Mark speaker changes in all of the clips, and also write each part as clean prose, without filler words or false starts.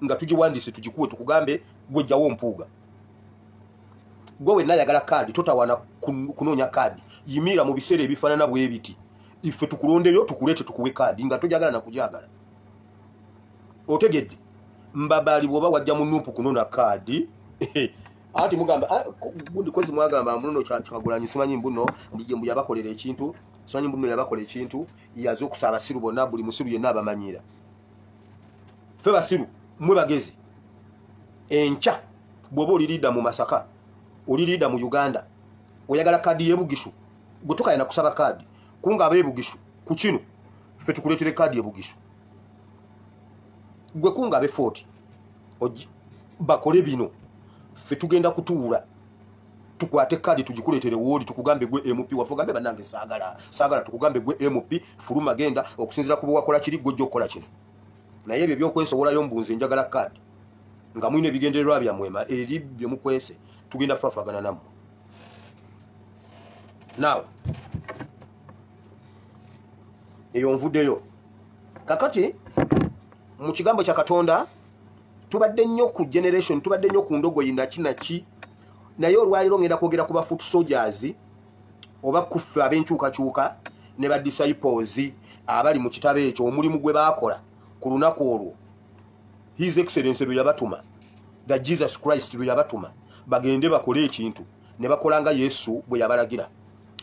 Speaker 1: Nga tugiwandiise, tugikuwe, tukugambe gwejjawo Mpuuga. Gwe wenna ayagala kaadi, totawaana kunoonya kaadi. Yimirira mu biseera ebifaanana bwe biti, ife tukulondeyo, tukuleete, tukuwe kaadi nga tojagala nakujagala. Otegedde? Mbabaali, bw'oba wajja mu NUP kunona kaadi, anti mugamba gundi kozi, mwagamba muno Kyagulanyi, simanyi mbuno mbu yabakolera ekintu, simanyi mbuno yabakola ekintu, yaze okusaba abasiru bonna, buli musiru yenna abamanyira. Ffe basiru, mwe bagezi. Enkya bw'oba oli leader mu Masaka, oli leader mu Uganda, oyagala kaadi y'ebugishu, gwe tokayana kusaba kaadi kunga ab'ebugishu ku kino, ffe tukuleetere kaadi ebugishu. Gwe kunga abe 40 bakole bino, ffe tugenda kutuula tukwate kaadi tugikuleetere wooli, tukugambe gwe MP waffe, ogambe bannange saagala, saagala, tukugambe gwe MP fuluma genda, okusinziira ku bwewakola kiri, gwe ojja okukola kino. Naye ebyo byokwesobolayo mbunze njagala kaadi nga mulina ebigendererwa byammwe eri bye mukwese, tugenda faafagana nammwe. Now eyo nvuddeyo. Kakati mu kigambo kya Katonda tubadde nnyo ku generation, tubadde nnyo ku ndogoyi naki naki, naye olwaliro ngenda kwogera ku ba foot soldiers oba kuffe ab'enkyukakyuka ne ba disciples abali mu kitabo ekyo, omulimu gwe baakola ku lunaku olwo His Excellence lwe yabatuma, the Jesus Christ lwe yabatuma bagende bakole ekintu, ne bakola nga Yesu bwe yabalagira.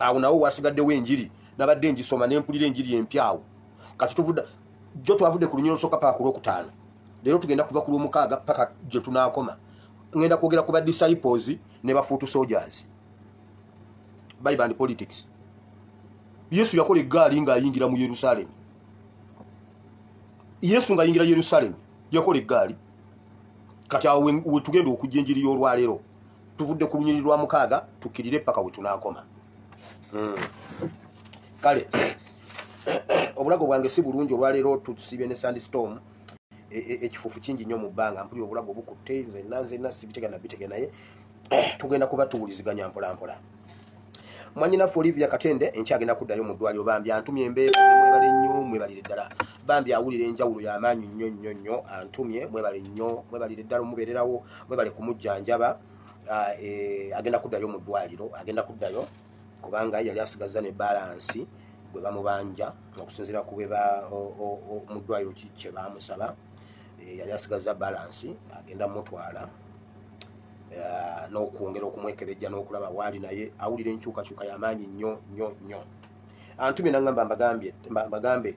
Speaker 1: Awo nawo wasigaddewo enjiri, nabadde ngisoma ne mpulira enjiri empyawo. Kati tuvudde jjo, twavudde ku lunyiro lusooka paka ku lwokutaano, leero tugenda kuva ku lwomukaaga paka gye tunaakoma. Ngenda kwogera ku ba disciples ne ba foot soldiers. Bible and politics. Yesu yakola eggaali ng'ayingira mu Yerusaalemi. Yesu ng'ayingira Yerusaalemi yakola eggaali. Kati awo we tugenda okujja enjiri y'olwaleero, tuvudde ku lunyiriri lwa mukaaga, tukkirire paka we tunaakoma. Kale obulago bwange si bulungi olwaleero, tusiibye ne sandstorm, ekifuufu kingi nnyo mu bbanga, mpulira obulago bukutte nzenna nzenna, sibitega nabitega, naye tugenda kuba tuwuliziganya mpola mpola. Mwanyinaffe Olivia Katende enkyagenda kuddayo mu ddwaliro, bambi antumye embeera ze. Mwebale nnyo, mwebalire ddala. Bambi awulira enjawulo y'amaanyi nnyo nnyo nnyo, antumye. Mwebale nnyo, mwebalire ddala omubeererawo, mwebale kumujjanjaba. Agenda kuddayo mu ddwaliro, agenda kuddayo kubanga yali asigazza ne balance gwe bamubanja okusinziira ku bwe mu ddwaliro kye bamusaba. Yali asigazza balance, agenda mutwala n'okwongera okumwekebejja n'okulaba waali, naye awulira enkyukakyuka y'amaanyi nnyo nnyo nnyo. Antumye nangamba mbagambe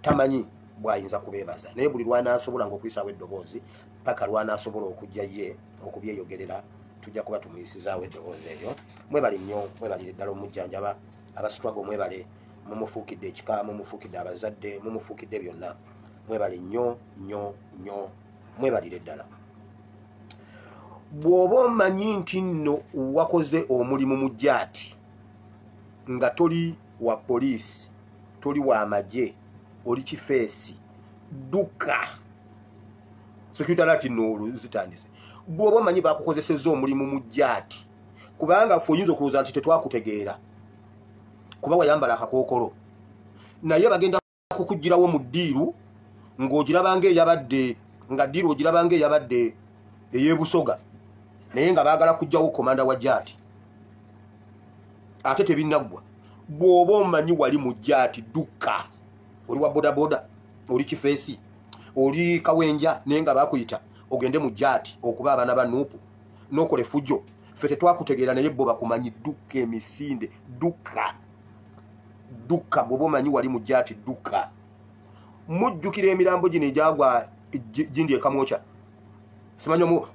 Speaker 1: tamanyi bw'ayinza kubeebaza, naye buli lwanaasobola ngaokuyisaawo eddoboozi paka lwanaasobola okujja ye okubyeyogerera, tujja kuba tumuyisizaawo eddoboozi eryo. Mwebale nnyo, mwebalire ddala omujjanjaba. Abasitwago mwebale, mumufuukidde ekika, mumufuukidde abazadde, mumufuukidde byonna. Mwebale nnyo nnyo nnyo, mwebalire ddala. Bw'oba omanyi nti nno wakoze omulimu mu jaati nga toli wa poliisi, toli wa magye, oli kifeesi, dduka. Security alert nno olwo zitandise. Bw'oba omanyi bakukozesezza omulimu mu jaati, kubanga ffe oyinza okulowooza nti tetwakutegeera kuba wayambala akakookolo, naye bagenda kukugirawo mu ddiiru ng'ogirabanga eyabadde, nga ddiiru ogirabanga eyabadde ey'ebusoga, naye nga baagala kugjawo komanda wa jaati, ate tebinaggwa. Bw'oba omanyi wali mu jaati, dduka. Oli wa bodaboda, oli kifeesi, oli kawenja, naye nga bakuyita ogende mu jaati okuba abaana ba NUP n'okola effujjo, ffe tetwakutegeera, naye bo bakumanyi. Dduka emisinde, dduka, dduka. Bw'oba omanyi wali mu jaati, dduka. Mujjukira emirambo gino egyagwa gindi ekamwokya, simanyi omu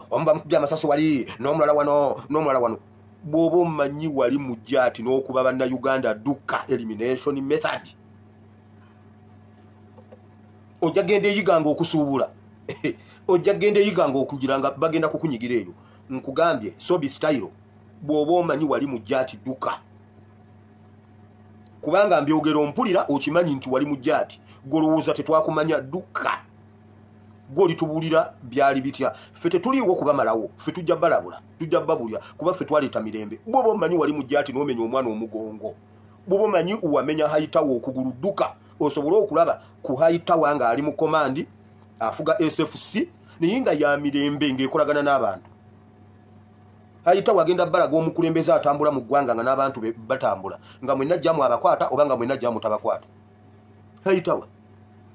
Speaker 1: bamukubye amasasi wali, n'omulala wano, n'omulala wano. Bw'oba omanyi wali mu jaati n'okuba bannayuganda, dduka. Elimination method. Ojja genda eyiganga okusuubula, ojja genda eyiganga okugira nga bagenda kukunyigira eyo. Nkugambye sobi style. Bw'oba omanyi wali mu jaati, dduka, kubanga mbyogera ompulira, okimanyi nti wali mu jaati. Golowooza tetwakumanya? Dduka. Gwolitubuulira byali bitya? Ffe tetuliiwo kubamalawo, ffe tujja balabula, tujja babulya, kuba ffe twaleeta mirembe. Bw'oba omanyi wali mu jaati n'omenya omwana omugongo, bw'oba omanyi wamenya hayitawo okugulu, dduka osobole okulaba ku hayitawa ng'ali mu command. Afuga SFC naye nga ya mirembe ng'ekolagana n'abantu. Hightower agenda balaga omukulembeze atambula mu ggwanga nga n'abantu be batambula, nga mwenna jjamu abakwata oba nga mwenna jjamu tabakwata. Hightower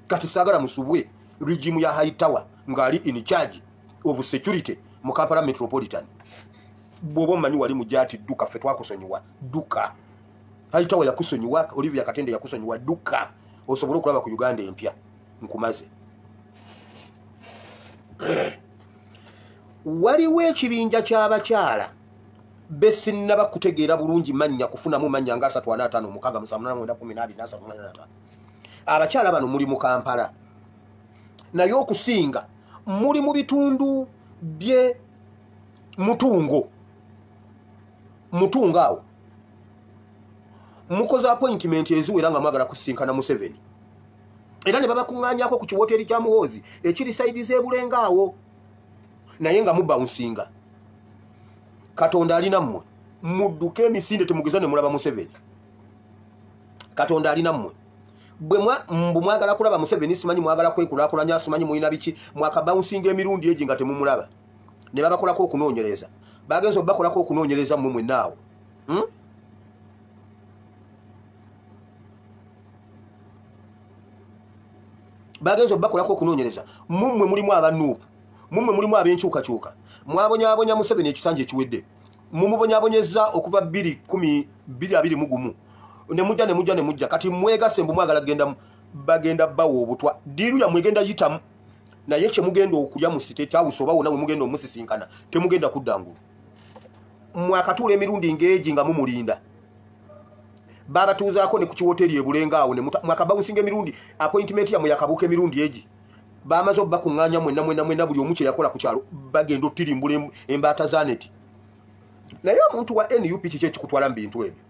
Speaker 1: kati saagala musubwe regime ya Hightower ng'ali in charge of security mu Kampala Metropolitan. Bw'oba omumanyi wali mujja ati dduka, ffe twakusonyiwa, dduka. Hightower yakusonyiwa, Olivia Katende yakusonyiwa, dduka osobole okulaba ku Uganda empya. Nkumaze. Waliwo ekibinja ky'abakyala besinnaba kutegeera bulungi mannya, kufunamu mannya nga 3, 4, 5, 6, 7, 8, 9, 10, 12, 3, 4, 5. Abakyala bano muli mu Kampala, naye okusinga muli mu bitundu bye Mutungo. Mutungo awo mukoze appointment eziwera nga mwagala kusinkana Museveni, era ne babakuŋŋaanyako ku kiwoteri kya Muhoozi ekiri side z'ebulenga awo, naye nga mubawunsinga. Katonda alina mmwe, mudduke emisinde, temugeza ne mulaba Museveni. Katonda alina mmwe. Bwe mbu mwagala kulaba Museveni, simanyi mwagala kwekulaakulanya, simanyi mulina biki, mwakabawunsinga emirundi egi nga temumulaba, ne babakolako okunoonyereza. Bagenza obakolako okunoonyereza mmwe mwenna awo, Bagenza obakolako okunoonyereza. Mummwe mulimu aba NUP, mummwe mulimu ab'enkyukakyuka. Mwabonyabonya Museveni ekisanja ekiwedde, mumubonyabonyeza okuva 2021, ne mujja ne mujja ne mujja. Kati mwegase mbu mwagala kugenda, bagenda bawa obutwa. Deal yammwe egenda yitamu, naye kyemugenda okulya mu State House oba wonna we mugenda omusisinkana, temugenda kudda ngulu. Mwakatuula emirundi ng'egi nga mumulinda, babatuuzaako ne ku kiwoteri ebulenga awo, mwakabawusinga emirundi, appointment yammwe yakabuuka emirundi egi. Bamaze obbakuŋŋaanya mwenna mwenna mwenna, buli omu kye yakola ku kyalo, bagenda otirimbula embaata za neti. Naye omuntu wa NUP, kiki ekikutwala mu bintu ebyo?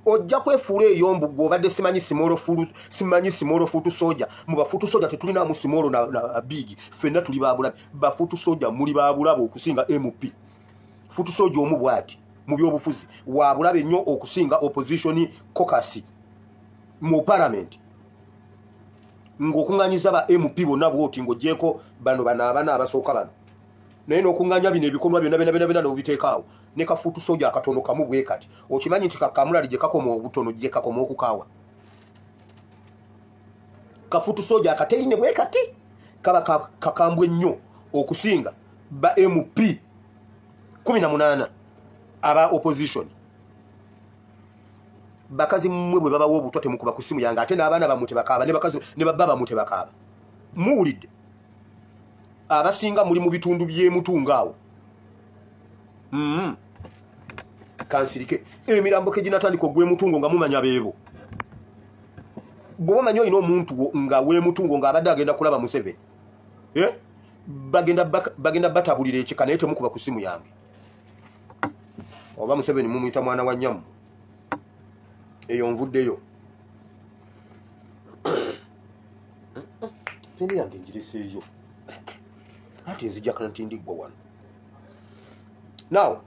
Speaker 1: Ojja kwefuula eyo mbu gwe obadde simanyi small foot, simanyi small foot soldier. Mu ba foot soldier tetulinamu small na big, ffenna tuli babulabe. Ba foot soldier muli babulabe okusinga MP. Foot soldier omu bwati mu byobufuzi wabulabe nnyo okusinga opposition caucus mu parliament, ng'okuŋŋanyiza ba MP bonna bwoti, ng'ogyeko bano bano abana abasooka bano, naye n'okuŋŋanya bino ebikolwa byonna byonna byonna byonna n'obiteekaawo ne ka foot soldier akatono kamu bwe kati. Okimanyi nti kakamulali gye kakoma obutono, gye kakoma okukaawa? Ka foot soldier akaterine bwe kati kaba kakambwe nnyo okusinga ba MP 18 aba opposition. Bakazi mmwe, bwe babawa obutwa temukuba ku simu yange, ate n'abaana bammwe tebakaaba, ne bakazi ne babba bammwe tebakaaba. Muwulidde? Abasinga muli mu bitundu by'emutunga awo. Kansirike. Emirambo ke ginatandika ogw'emutungo nga mumanya beebo. Bw'oba omanyi olina omuntu nga w'emutungo ng'abadde agenda kulaba Museveni, eh? Bagenda batabulira ekika, naye temukuba ku simu yange. Oba Museveni mumuyita mwana wa nnyamu? Eyo nvuddeyo. Peni yange ngireseeyo, anti nzija kanti ndiggwa wano. Now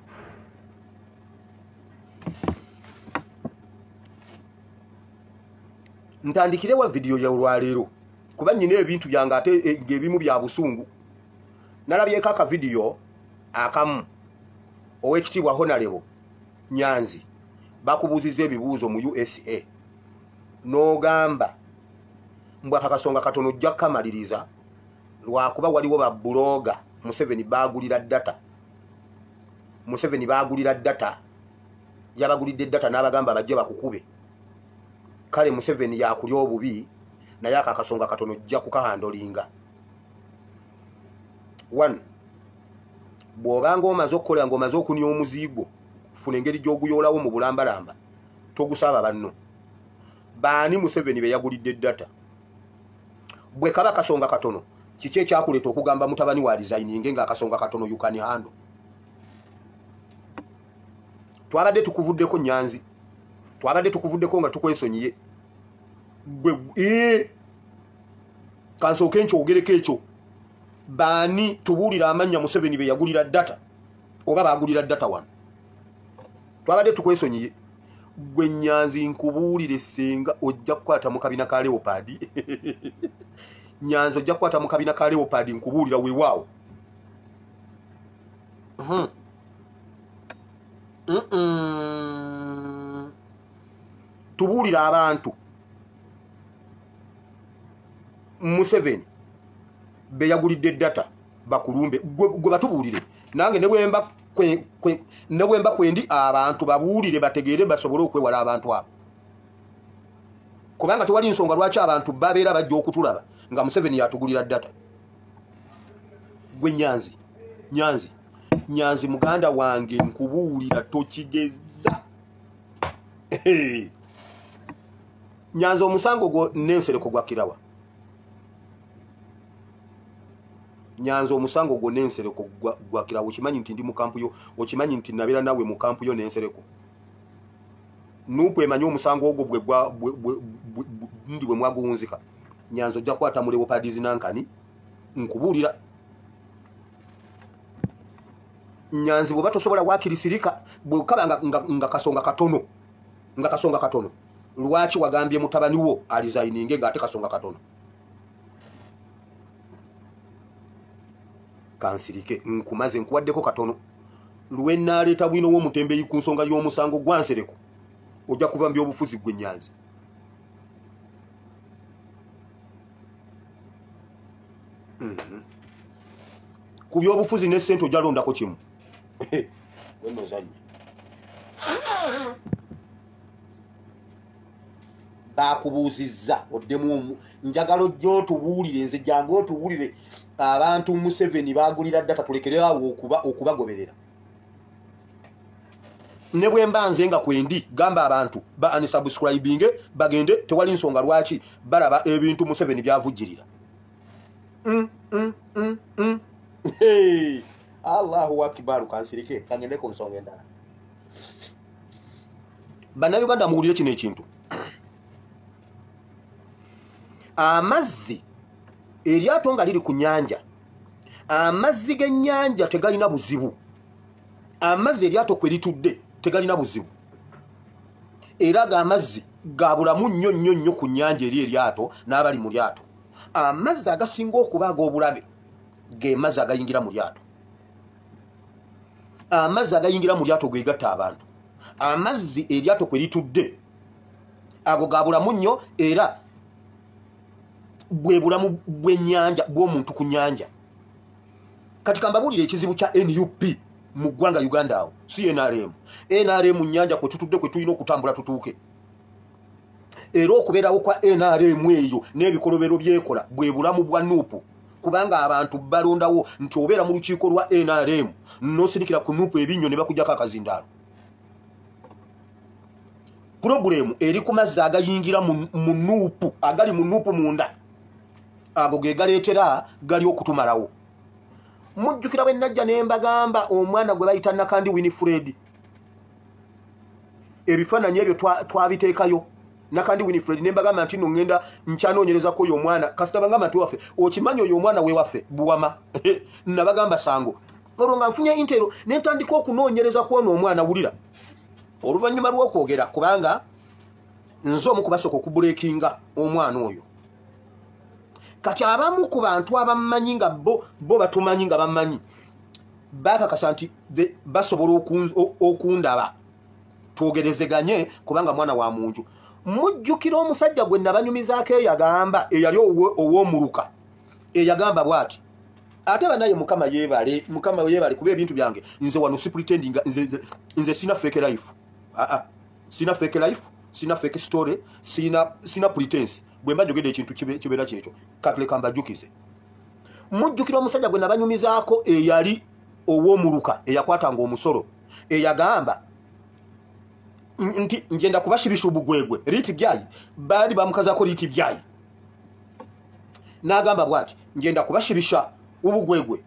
Speaker 1: ntandikirewa vidiyo ya olwaleero, kuba nyina ebintu byange ate ng'ebimu bya busungu. Nalabyeko akavidiyo akamu, owekitiibwa Honorable Nyanzi bakubuuziza ebibuuzo mu USA, n'ogamba mbw akakasonga katono ojja kukamaliriza, lwakuba waliwo ba blogger Museveni bagulira data. Museveni bagulira data, yabagulidde data n'abagamba bajje bakukube. Kale Museveni yakulya obubi, naye ako akasonga katono ojja kukahandlinga. One, bw'obanga omaze okukola ng'omaze okunya omuzigo, funa engeri gy'oguyoolawo mu bulambalamba, togusaba banno. Baani Museveni be yagulidde data? Bwe kaba kasonga katono, kiki ekyakuleeta okugamba mutabani wa resigninge ng'akasonga katono you can handle? Twabadde tukuvuddeko, Nyanzi, twabadde tukuvuddeko nga tukwesonyiye gwe. Kansooke nkyogereko ekyo. Baani, tubuulira amannya Museveni be yagulira data oba bagulira data wano. Twabadde tukwesonyiye gwe Nyanzi. Nkubuulire, senga ojja kukwata mu kabina ka leopard. Nyanzi ojja kukwata mu kabina ka Leopard, nkubuulira weewaawo. Tubuulira abantu Museveni be yagulidde data bakulumbe, gwe batubuulire. Nange ne bwemba kwendi abantu babuulire bategeere basobole okwewala abantu abo, kubanga tewali nsonga lwaki abantu babeera bajja okutulaba nga Museveni yatugulira data. Gwe Nyanzi, Nyanzi, Nyanzi muganda wange, nkubuulira tokigeza. Nyanzi omusango gwo n'ensereko gwakkirawa? Nyanzi omusango gwo n'ensereko gwakkirawa? Okimanyi nti ndi mu kampu yo, okimanyi nti nabeera nawe mu kampu yo n'ensereko. Nupu emanyi omusango ogwo ndi bwe mwaguwunzika. Nyanzi ojja kukwata mu Leopard zinankani, nkubuulira. Nyanzi bw'oba tosobola wakirisirika, bwekaba nga kasonga katono, nga kasonga katono, lwaki wagambye mutabani wo alizayininge ng'ate kasonga katono? Kansirike, nkumaze nkuwaddeko katono. Lwe nnaaleeta bwino w'omutembeeyi ku nsonga y'omusango gwa Nsereko, ojja kuva mu byobufuzi gwe Nyanzi. Ku byobufuzi ne ssente ojja londako kimu. Bakubuuzizza oddemu, njagala ojja otubuulire, nze jangu otubuulire abantu Museveni baagulira data, tulekere awo okubagoberera. Ne bwe mba nze nga kwendi, gamba abantu ba unsubscribinge bagende, tewali nsonga lwaki balaba ebintu Museveni byavujjirira. Allahu akbar, kansirike kangende ku nsonga endala. Bannayuganda muwulire kino ekintu. Amazzi, eryato nga liri ku nnyanja, amazzi g'ennyanja tegalina buzibu. Amazzi eryato kwe litudde tegalina buzibu, era g'amazzi ga bulamu nnyo nnyo nnyo ku nnyanja eri eryato n'abali mu lyato. Amazzi agasinga okuba ag'obulabe ge mazzi agayingira mu lyato. Amazzi agayingira mu lyato ge gatta abantu. Amazzi eryato kwe litudde ago ga bulamu nnyo, era bwe bulamu bw'ennyanja bw'omuntu ku nnyanja. Kati kambabuulire ekizibu kya NUP mu ggwanga Uganda awo, si NRM. NRM nnyanja kwe tutudde kwe tulina okutambula tutuuke. Era okubeerawo kwa NRM eyo n'ebikolobero byekola bwe bulamu bwa NUP, kubanga abantu balondawo nti obeera mu lukiiko lwa NRM n'osirikira ku NUP ebinnyo ne bakuggyako akazindaalo. Pulogulemu eri ku mazzi agayingira mu NUP, agali mu NUP munda, ago ge galeetera gali okutumalawo. Mujjukira bwe najja ne mbagamba omwana gwe bayita Nakandi Winifred, ebifaananyi ebyo twabiteekayo. Nakandi Winifred ne mbagamba nti nno ŋŋenda nkyanoonyerezako oyo omwana, kasita bangamba nti waffe, okimanyi oyo omwana we waffe Buwama. Nabagamba sango olwo nga nfunye intero ne ntandika okunoonyereza ku ono omwana. Wulira oluvannyuma lw'okwogera, kubanga nze omu ku basooka okubuleekinga omwana oyo. Kati abamu ku bantu abammanyi nga bo batumanyi nga bammanyi, bakakasa nti basobola okundaba twogerezeganye, kubanga mwana wa munju. Mujjukira omusajja gwe nabanyumizaako eyagamba, eyali ow'omuluka, eyagamba bw'ati, ate banaye Mukama yeebale, Mukama yeebale kuba ebintu byange nze wano si pretending, nze sina fake life. Sina fake life, sina fake story, sina pretense. Bwe mba njogedde ekintu kibeera kyekyo. Katuleka mbajjukize. Mujjukira omusajja gwe nabanyumizaako eyali ow'omuluka, eyakwatanga omusolo, eyagamba nti ngenda kubashibisha obugwegwe riti byayi, baali bamukazaako riti byayi. N'agamba bw'ati, ngenda kubashibisha ubugwegwe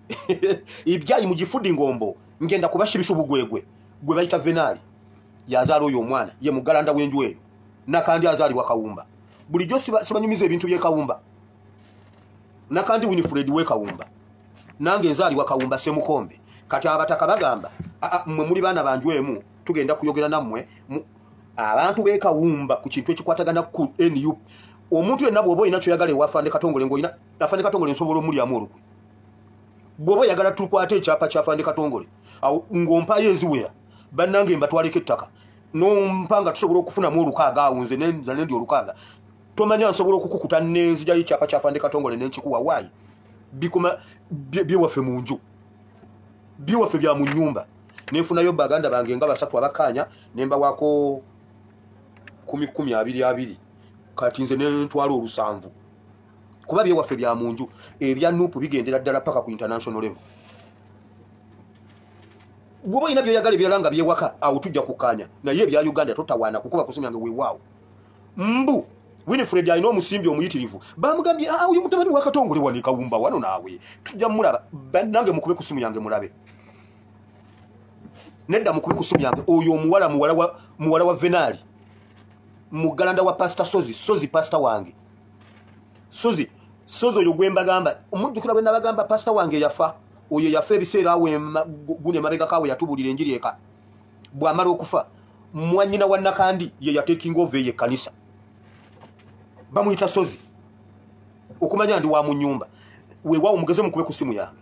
Speaker 1: ibyayi mu gifudi ngombo, ngenda kubashibisha ubugwegwe gwe bayita Venali. Yazaala oyo omwana ye mugalanda w'enju eyo. Nakandi azaalibwa Kawumba. Bulijjo sibanyumiza ebintu by'e Kawumba. Nakandi Winifred w'e Kawumba, nange nzaalibwa Kawumba Semukombe. Kati abataka bagamba, mmwe muli baana banju emu, tugenda kuyogera nammwe abantu b'e Kawumba ku kintu ekikwatagana ku NUP. Omuntu yenna bw'oba olina kyoyagala ewa Afande Katongole, ng'olina Afande Katongole nsobola omulyamu olukwe. Bw'oba oyagala tukwate ekyapa kya Afande Katongole awo ng'ompaayo eziwera, bannange mbatwaleko ettaka nompa nga tusobola okufunamu olukaaga awo, nze nendi olukaaga tomanya nsobola okukukuta nenzigyayo ekyapa kya Afande Katongole nenkikuwa. Waayi bikoma byewaffe mu nju, byewaffe bya mu nnyumba. Nenfunayo baganda bange nga basatu abakkaanya ne mbawaako 10 10 20 20, kati nze nentwala olusanvu kuba byewaffe bya mu nju. Ebya NUP bigendera ddala paka ku international level. Bw'oba olina byoyagala ebirala nga byewaka awo tujja kukkaanya, naye ebya Uganda totawaana kukuba kusimu yange. Weewaawo mbu Winifred alina omusimbi omuyitirivu, bamugambye oyo mutabani wa Katongole wano Kawumba wano, naawe tujja mulaba. Bannange mukube ku simu yange mulabe. Nedda, mukube ku simu yange. Oyo omuwala muwala wa Venali, mugalanda wa Pastor Sozi. Sozi pastor wange, Sozi, Sozi oyo gwe mbagamba, omujjukira bwe nabagamba pastor wange yafa, oyo yafa ebiseera awo guno emabegako awo, yatubulira enjiri eka. Bw'amala okufa, mwanyina wa Nakandi ye yatekinga ova eyo ekkanisa, bamuyita Sozi. Okumanya ndi wa mu nyumba, weewaawo mugeze mukube ku simu yange.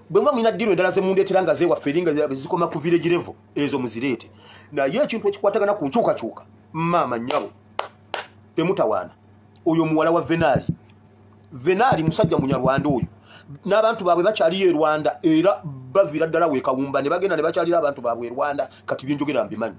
Speaker 1: Bwe muba mulina ddiiro endala zemundeetera nga zeewaffe eri nga zikoma ku village level, ezo muzireete, naye ekintu ekikwatagana ku nkyukakyuka, maama nnyabo, temutawaana. Oyo muwala wa Venaali. Venaali musajja Munyarwanda oyo, n'abantu baabwe bakyaliyo e Rwanda, era baviira ddala weekawumba ne bagenda ne bakyalira abantu baabwe e Rwanda. Kati byenjogera mbimanyi.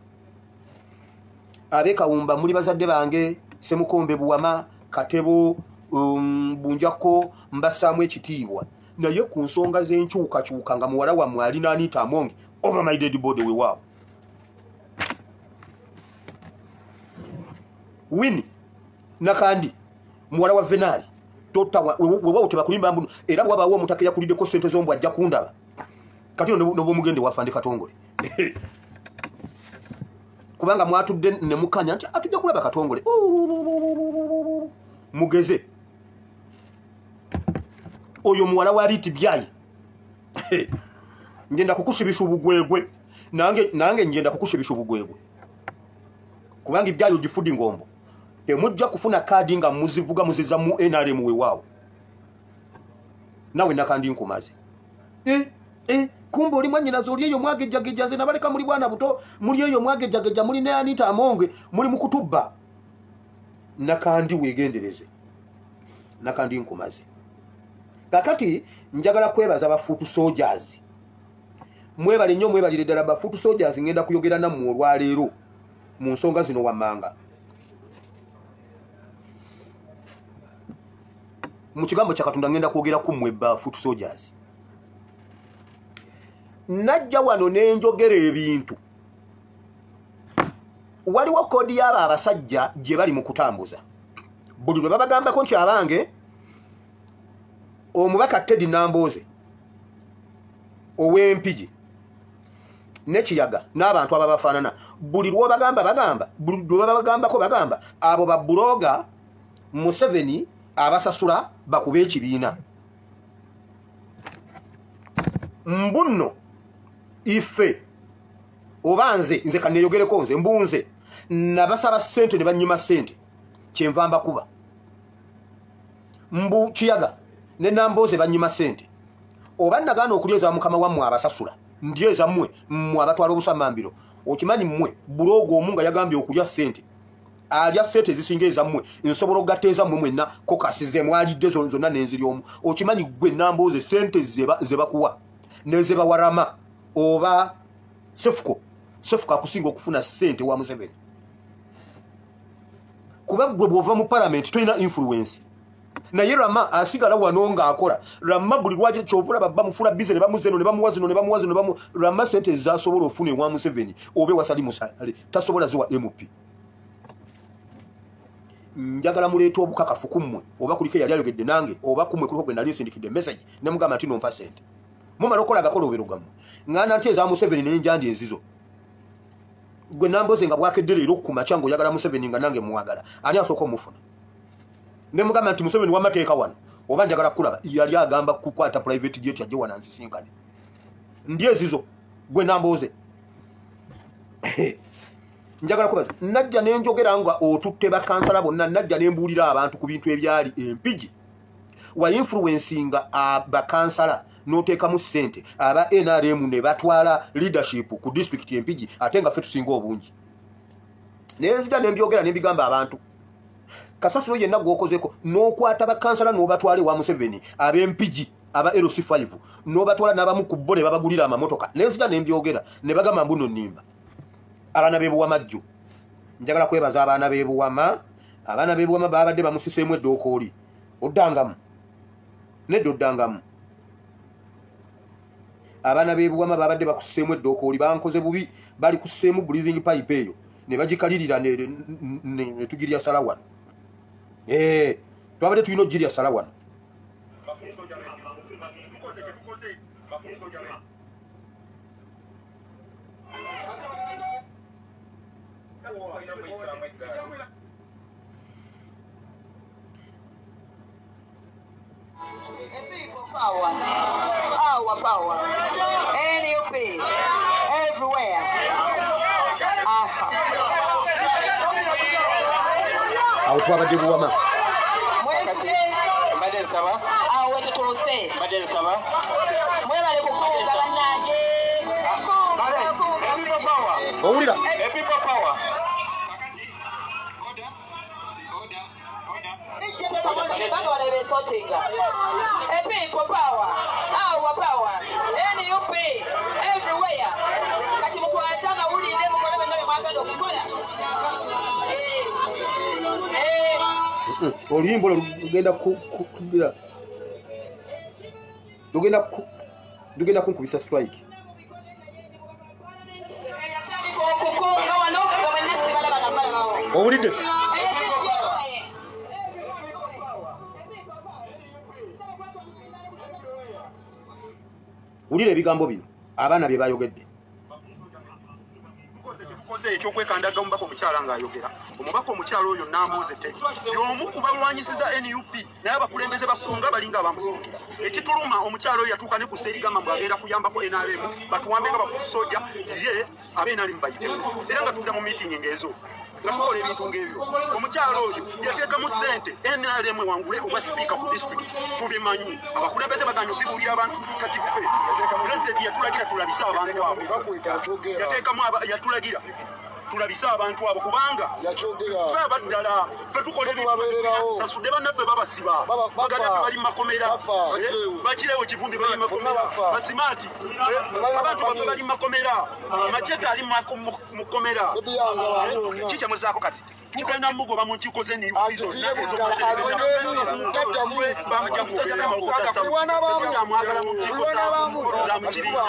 Speaker 1: Ab'ekawumba muli bazadde bange, Semukombe, Buwama, Katebo, Bunjako, mbassaamu ekitiibwa, naye ku nsonga z'enkyukakyuka nga muwala wammwe alina Anita Amongi, over my dead body. Weewaawo Wini Nakandi muwala wa Venaali, weewaawo tebakulimba mbuno. Era bwabaawo omutaka eyakuliddeko sente z'ombw ajja kundaba kati nobwomugende wafande Katongole, kubanga mwatudde ne mukanya nti atujja kulaba Katongole. Mugeze oyo muwala wa Riti Byayi, ngenda kukusibisa obugwegwe nange, nange ngenda kukusibisa obugwegwe, kubanga ibyayi ogifudi ngombo. Temujja kufuna kaadi nga muzivuga muziza mu NRM. Wewaawo nawe Nakandi nkumaze. Kumbe oli mwannyinaze oli eyo mwagejjageja, nze nabaleka muli bwana buto, muli eyo mwagejjageja, muli ne Anita Amonge, muli mu kutubba. Nakandi weegendereze, Nakandi nkumaze. Kakati njagala kwebaza ba foot soldiers, mwebale nnyo, mwebalire ddala ba foot soldiers. Ngenda kuyogera nammwe olwaleero mu nsonga zino wammanga. Mu kigambo kya Katonda ngenda kwogera ku mmwe ba foot soldiers. Najja wano n'enjogera ebintu, waliwo code y'abo abasajja gye bali mu kutambuza buli lwe babagambako nti abange omubaka Teddy Nambooze ow'Empigi nekiyaga n'abantu ababafaanana, buli lwobagamba bagamba, buli lwe babagambako bagamba abo babuloga Museveni abasasula bakube ekibiina. Mbunno ife oba nze, nze kaneyogereko, nze mbunze nabasaba ssente ne banyima ssente, kyenva mbakuba. Mbu Kiyaga ne Nambooze banyima ssente, oba nagaana okulya eza mukama wammwe abasasula, ndya ezammwe mmwe abatwala obusamambiro. Okimanyi mmwe blogger omu nga yagambye okulya ssente, alya ssente ezisinga ezammwe, nsobola okugatta ezammwe mwenna kokasize mwalidde zonna nenziri omu. Okimanyi gwe Nambooze ssente ze bakuwa nezebawarama oba Sefuko, Sefuko akusinga okufuna ssente wa Museveni, kuba gwe bw'ova mu palamenti tolina influence, naye Rama asigala wano ng'akola. Rama buli lwaki kyova olaba bamufula bize ne bamuza eno ne bamuwa zino ne bamuwa zino ne bamu Rama sente zasobola ofuna ewa Museveni oba ewasali musale tasobola ziwa MP. Njagala muleeta obukakafu kummwe, oba kuliko eyali ayogedde nange, oba kummwe kuliko gwe nali nsindikidde message ne mugamba nti nompa sente. Mumala okukola agakolobero gammwe, ŋŋanda nti eza Museveni nenjandi enzizo. Gwe Namboze nga bwakedde leero kumakya ng'oyagala Museveni nga nange mwagala, ani asooka omufuna? Ne mugamba nti Museveni wamateeka wano oba njagala kulaba, yali agamba kukwata private jet ajje wano ansisinkane. Ndi ezizo gwe Namboze. Njagala kubaza najja nenjogera nga otutte bakansala bonna, najja nembuulira abantu ku bintu ebyali Empigi. Wa influencinga abakansala n'oteekamu ssente aba NRM ne batwala leadership ku disitulikiti Empigi, ate nga ffe tusinga obungi. Nenzija nembyogera nembigamba abantu. Kasasiro yenna gw'okozeeko n'okwata bakansala n'obatwala ewa Museveni ab'Empigi aba LC5 n'obatwala n'abamu ku bo ne babagulira amamotoka. Nenzija nembyogera ne bagamba mbu nno nnimba. Abaana b'e Buwama jjo, njagala kwebaza abaana b'e Buwama. Abaana b'e Buwama babadde bamusiseemu eddookooli. Oddangamu nedda, oddangamu. Abaana b'e Buwama babadde bakusiseemu eddookooli, bankoze bubi, bali kusiseemu breathing pipe eyo ne bagikalirira ne tugirya sala wano. Twabadde tulina okugirya sala wano.
Speaker 2: Power, our power, NUP, everywhere.
Speaker 1: Awo twabadde Buwama.
Speaker 3: Mbadde nsaba.
Speaker 2: Awo tutuuse.
Speaker 3: Mbadde nsaba.
Speaker 2: Mwebale kukunga bannange.
Speaker 1: Owulira?
Speaker 3: People power.
Speaker 2: People power, our power, NUP, everywhere. Kati mukwate amawulire mukole byonna bye mwagala okukola.
Speaker 1: Oluyimba olwo lugenda kugira lugenda kunkubisa strike. Owulidde? Wulira ebigambo bino abaana bye bayogedde.
Speaker 4: Tukoze ekyokwekandaga omubaka omukyala ng'ayogera. Omubaka omukyala oyo Nambooze Teddy y'omu ku balwanyisiza NUP, naye abakulembeze bakunga balinga abamusindikira. Ekituluma omukyala oyo yatuuka ne ku Sserigama mbu agenda kuyambako NRM batuwambe nga bafusoja ye abe NRM bayitemu. Era nga tudda mu meeting ng'ezo nga tukola ebintu ng'ebyo. Omukyala oyo yateekamu ssente NRM ewangule obwa sipiika ku disitulikiti. Tubimanyi abakulembeze baganya obibuulira abantu. Kati ffe pulezidenti yatulagira tulabise abantu abo, yateekamu yatulagira tulabise abantu abo kubanga ffe abaddala ffe tukola ebintu sasudde bannaffe babasiba, baganda bali mu makomera, bakirewo Kivumbi bali mu makomera, Basimaati abantu baffe bali mu makomera, Machete ali mu kkomera. Ki kyemuzaako kati? Tugenda mugoba mu nkiiko ze NUP zonna ezotetukyamwagala mu nkiiko za mu kibiina,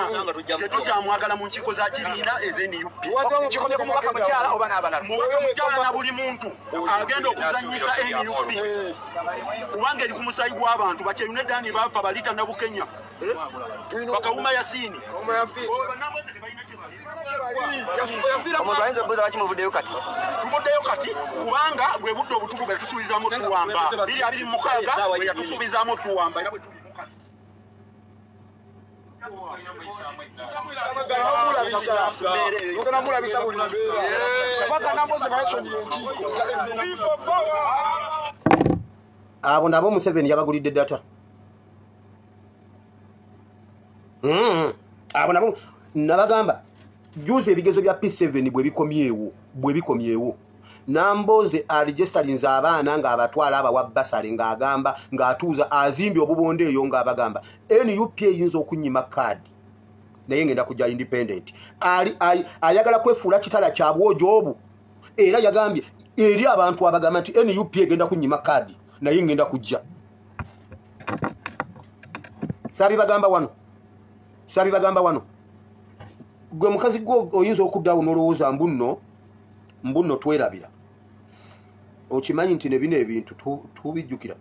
Speaker 4: tetukyamwagala mu nkiiko za kibiina ez'e NUP. Mubaka mukyala na buli muntu agenda okuzannyisa NUP kubanga eri ku musaayi gw'abantu. Bakyeyune Dani bafa, Balita Nabukenya, Bakawuma Yasini.
Speaker 3: Omuntu ayinza okubuuza lwaki muvuddeyo kati?
Speaker 4: Tuvuddeyo kati kubanga bwe budde obutuufu bwe tusuubizaamu tuwamba. 2026 bwe yatusuubizaamu tuwamba era bwe tulimu kati.
Speaker 1: Abo nabo Museveni yabagulidde data. Abo nabo nabagamba juzi ebigezo bya P7 bwe bikomyewo Nambooze aregisterinze abaana ng'abatwala abawa basale ng'agamba ng'atuuza azimbye obubondo eyo ng'abagamba NUP eyinza okunyima kaadi naye ngenda kujja independent. Ayagala kwefuula kitala kya bwojo obu, era yagambye eri abantu abagamba nti NUP egenda kunyima kaadi naye ngenda kujja. Saabibagamba wano gwe mukazi gwe oyinza okuddawo n'olowooza mbunno twerabira. Okimanyi nti ne bino ebintu tubijjukira.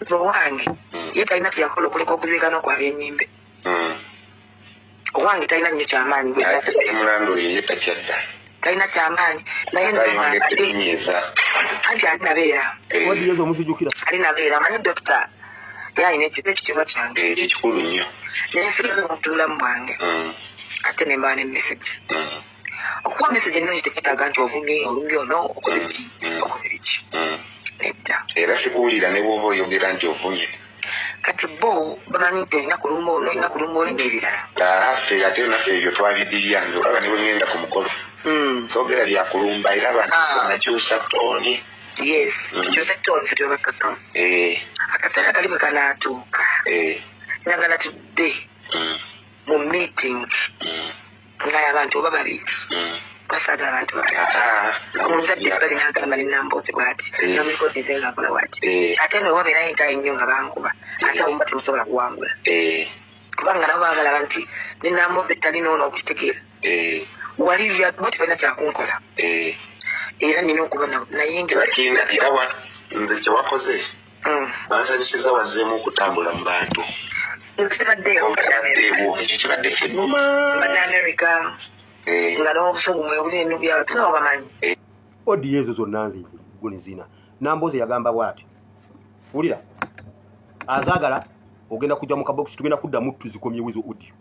Speaker 5: Nze owange ye talina kyeyakola okuleka okuziika n'okwabya ennyimbe. Owange talina nnyo kyamaanyi, talina kyamaanyi, naye anti ali nabeera ali nabeera amanyi dokita ye alina ekitiibwa kyange
Speaker 6: ekikulu nnyo.
Speaker 5: Nensigaza omuntu bulamu bwange, ate nemba ne message. Okuwa message ennungi tekyetaaga nti ovumye, olumbye ono, okoze biki, okoze biki, nedda.
Speaker 6: Era sikuwulira ne bw'oba oyogera nti ovumye.
Speaker 5: Kati bo bamanyi nti olina kulumba ono, olina kulumba oli n'ebirala.
Speaker 6: Ffe ate naffe ebyo twabidirya. Nze olaba ne bwe ngenda ku mukolo soogera byakulumba, era abantu nakyusa tone.
Speaker 5: Yes, tukyuse tone, ffe tubakakkamu. Akaseera kali bwe kanaatuuka, njagala tudde mu meeting nga abantu oba babiri, basaagala abantu babiri. Omuzadde ebbali n'agamba nenamboozi bw'ati, namukodize ng'akola bw'ati, ate no wabeerayo entalo ennyo nga bankuba, ate awo muba temusobola kuwangula, kubanga nabo baba balaba nti nenamboozi etalina ono okukitegeera wali bo tebalina kyakunkola, era nina okuba naye
Speaker 6: nga nze kyewakoze bansanyusiza, wazzeemu okutambula mu bantu.
Speaker 5: Sibaddeewo.
Speaker 6: Ekyo kibadde kinnuma.
Speaker 5: Mbadde America nga n'obusungu mwebuli enubyaba tunabo bamanyi.
Speaker 1: Audio ezo zonna nze gunizina. Namboze yagamba bw'ati, wulira, azaagala ogenda kujja mu kabokisi, tugenda kuddamu tuzikomyewo ezo audio.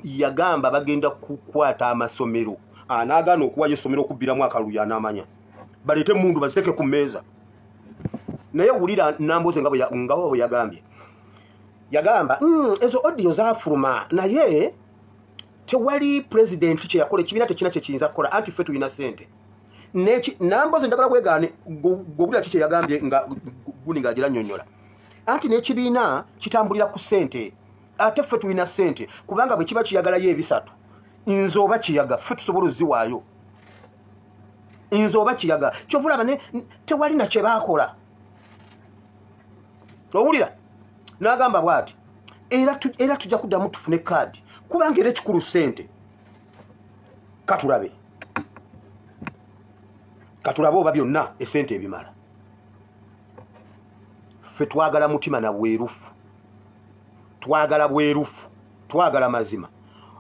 Speaker 1: Yagamba bagenda kukwata amasomero, anaagaana okuwayo essomero okubbiramu akalulu anaamanya baleete emundu baziteeke ku mmeeza. Naye wulira Namboze nga bwe yagambye, yagamba ezo audio zaafuluma, naye tewali pulezidenti kyeyakola, ekibiina tekina kyekiyinza kukola, anti ffe tulina ssente. Namboze njagala bwegaane gobulira ki kyeyagambye nga guni ng'agira nnyonnyola, anti n'ekibiina kitambulira ku ssente, ate ffe tulina ssente, kubanga bwe kiba kiyagalayo ebisatu, nze oba kiyaga ffe tusobola oziwaayo, nze oba kiyaga kyova olaba tewali nakye baakola. Owulira n'agamba bw'ati, era tujja kuddamu tufune kaadi, kubanga era ekikulu ssente. Katulabe, katulabe oba byonna essente ebimala. Ffe twagala mutima na bwerufu, twagala bwerufu, twagala mazima.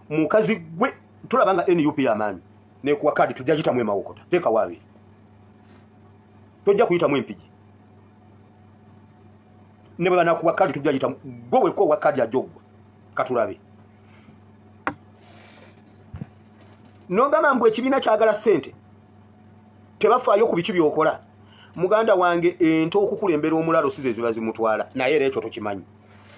Speaker 1: Mukazi gwe tulaba nga NUP y'amaanyi nekuwa kaadi, tujja gitamu emawokota, teekawo abiri, tojja kuyitamu Empigi. Ne bwe banakuwa kaadi tujja gitamu, gwe wekka owa kaadi ajja oggwa. Katulabe. Nogamba mbu ekibiina kyagala ssente, tebafaayo ku biki byokola. Muganda wange, ente okukulembera omulalo si ze ziba zimutwala, naye era ekyo tokimanyi.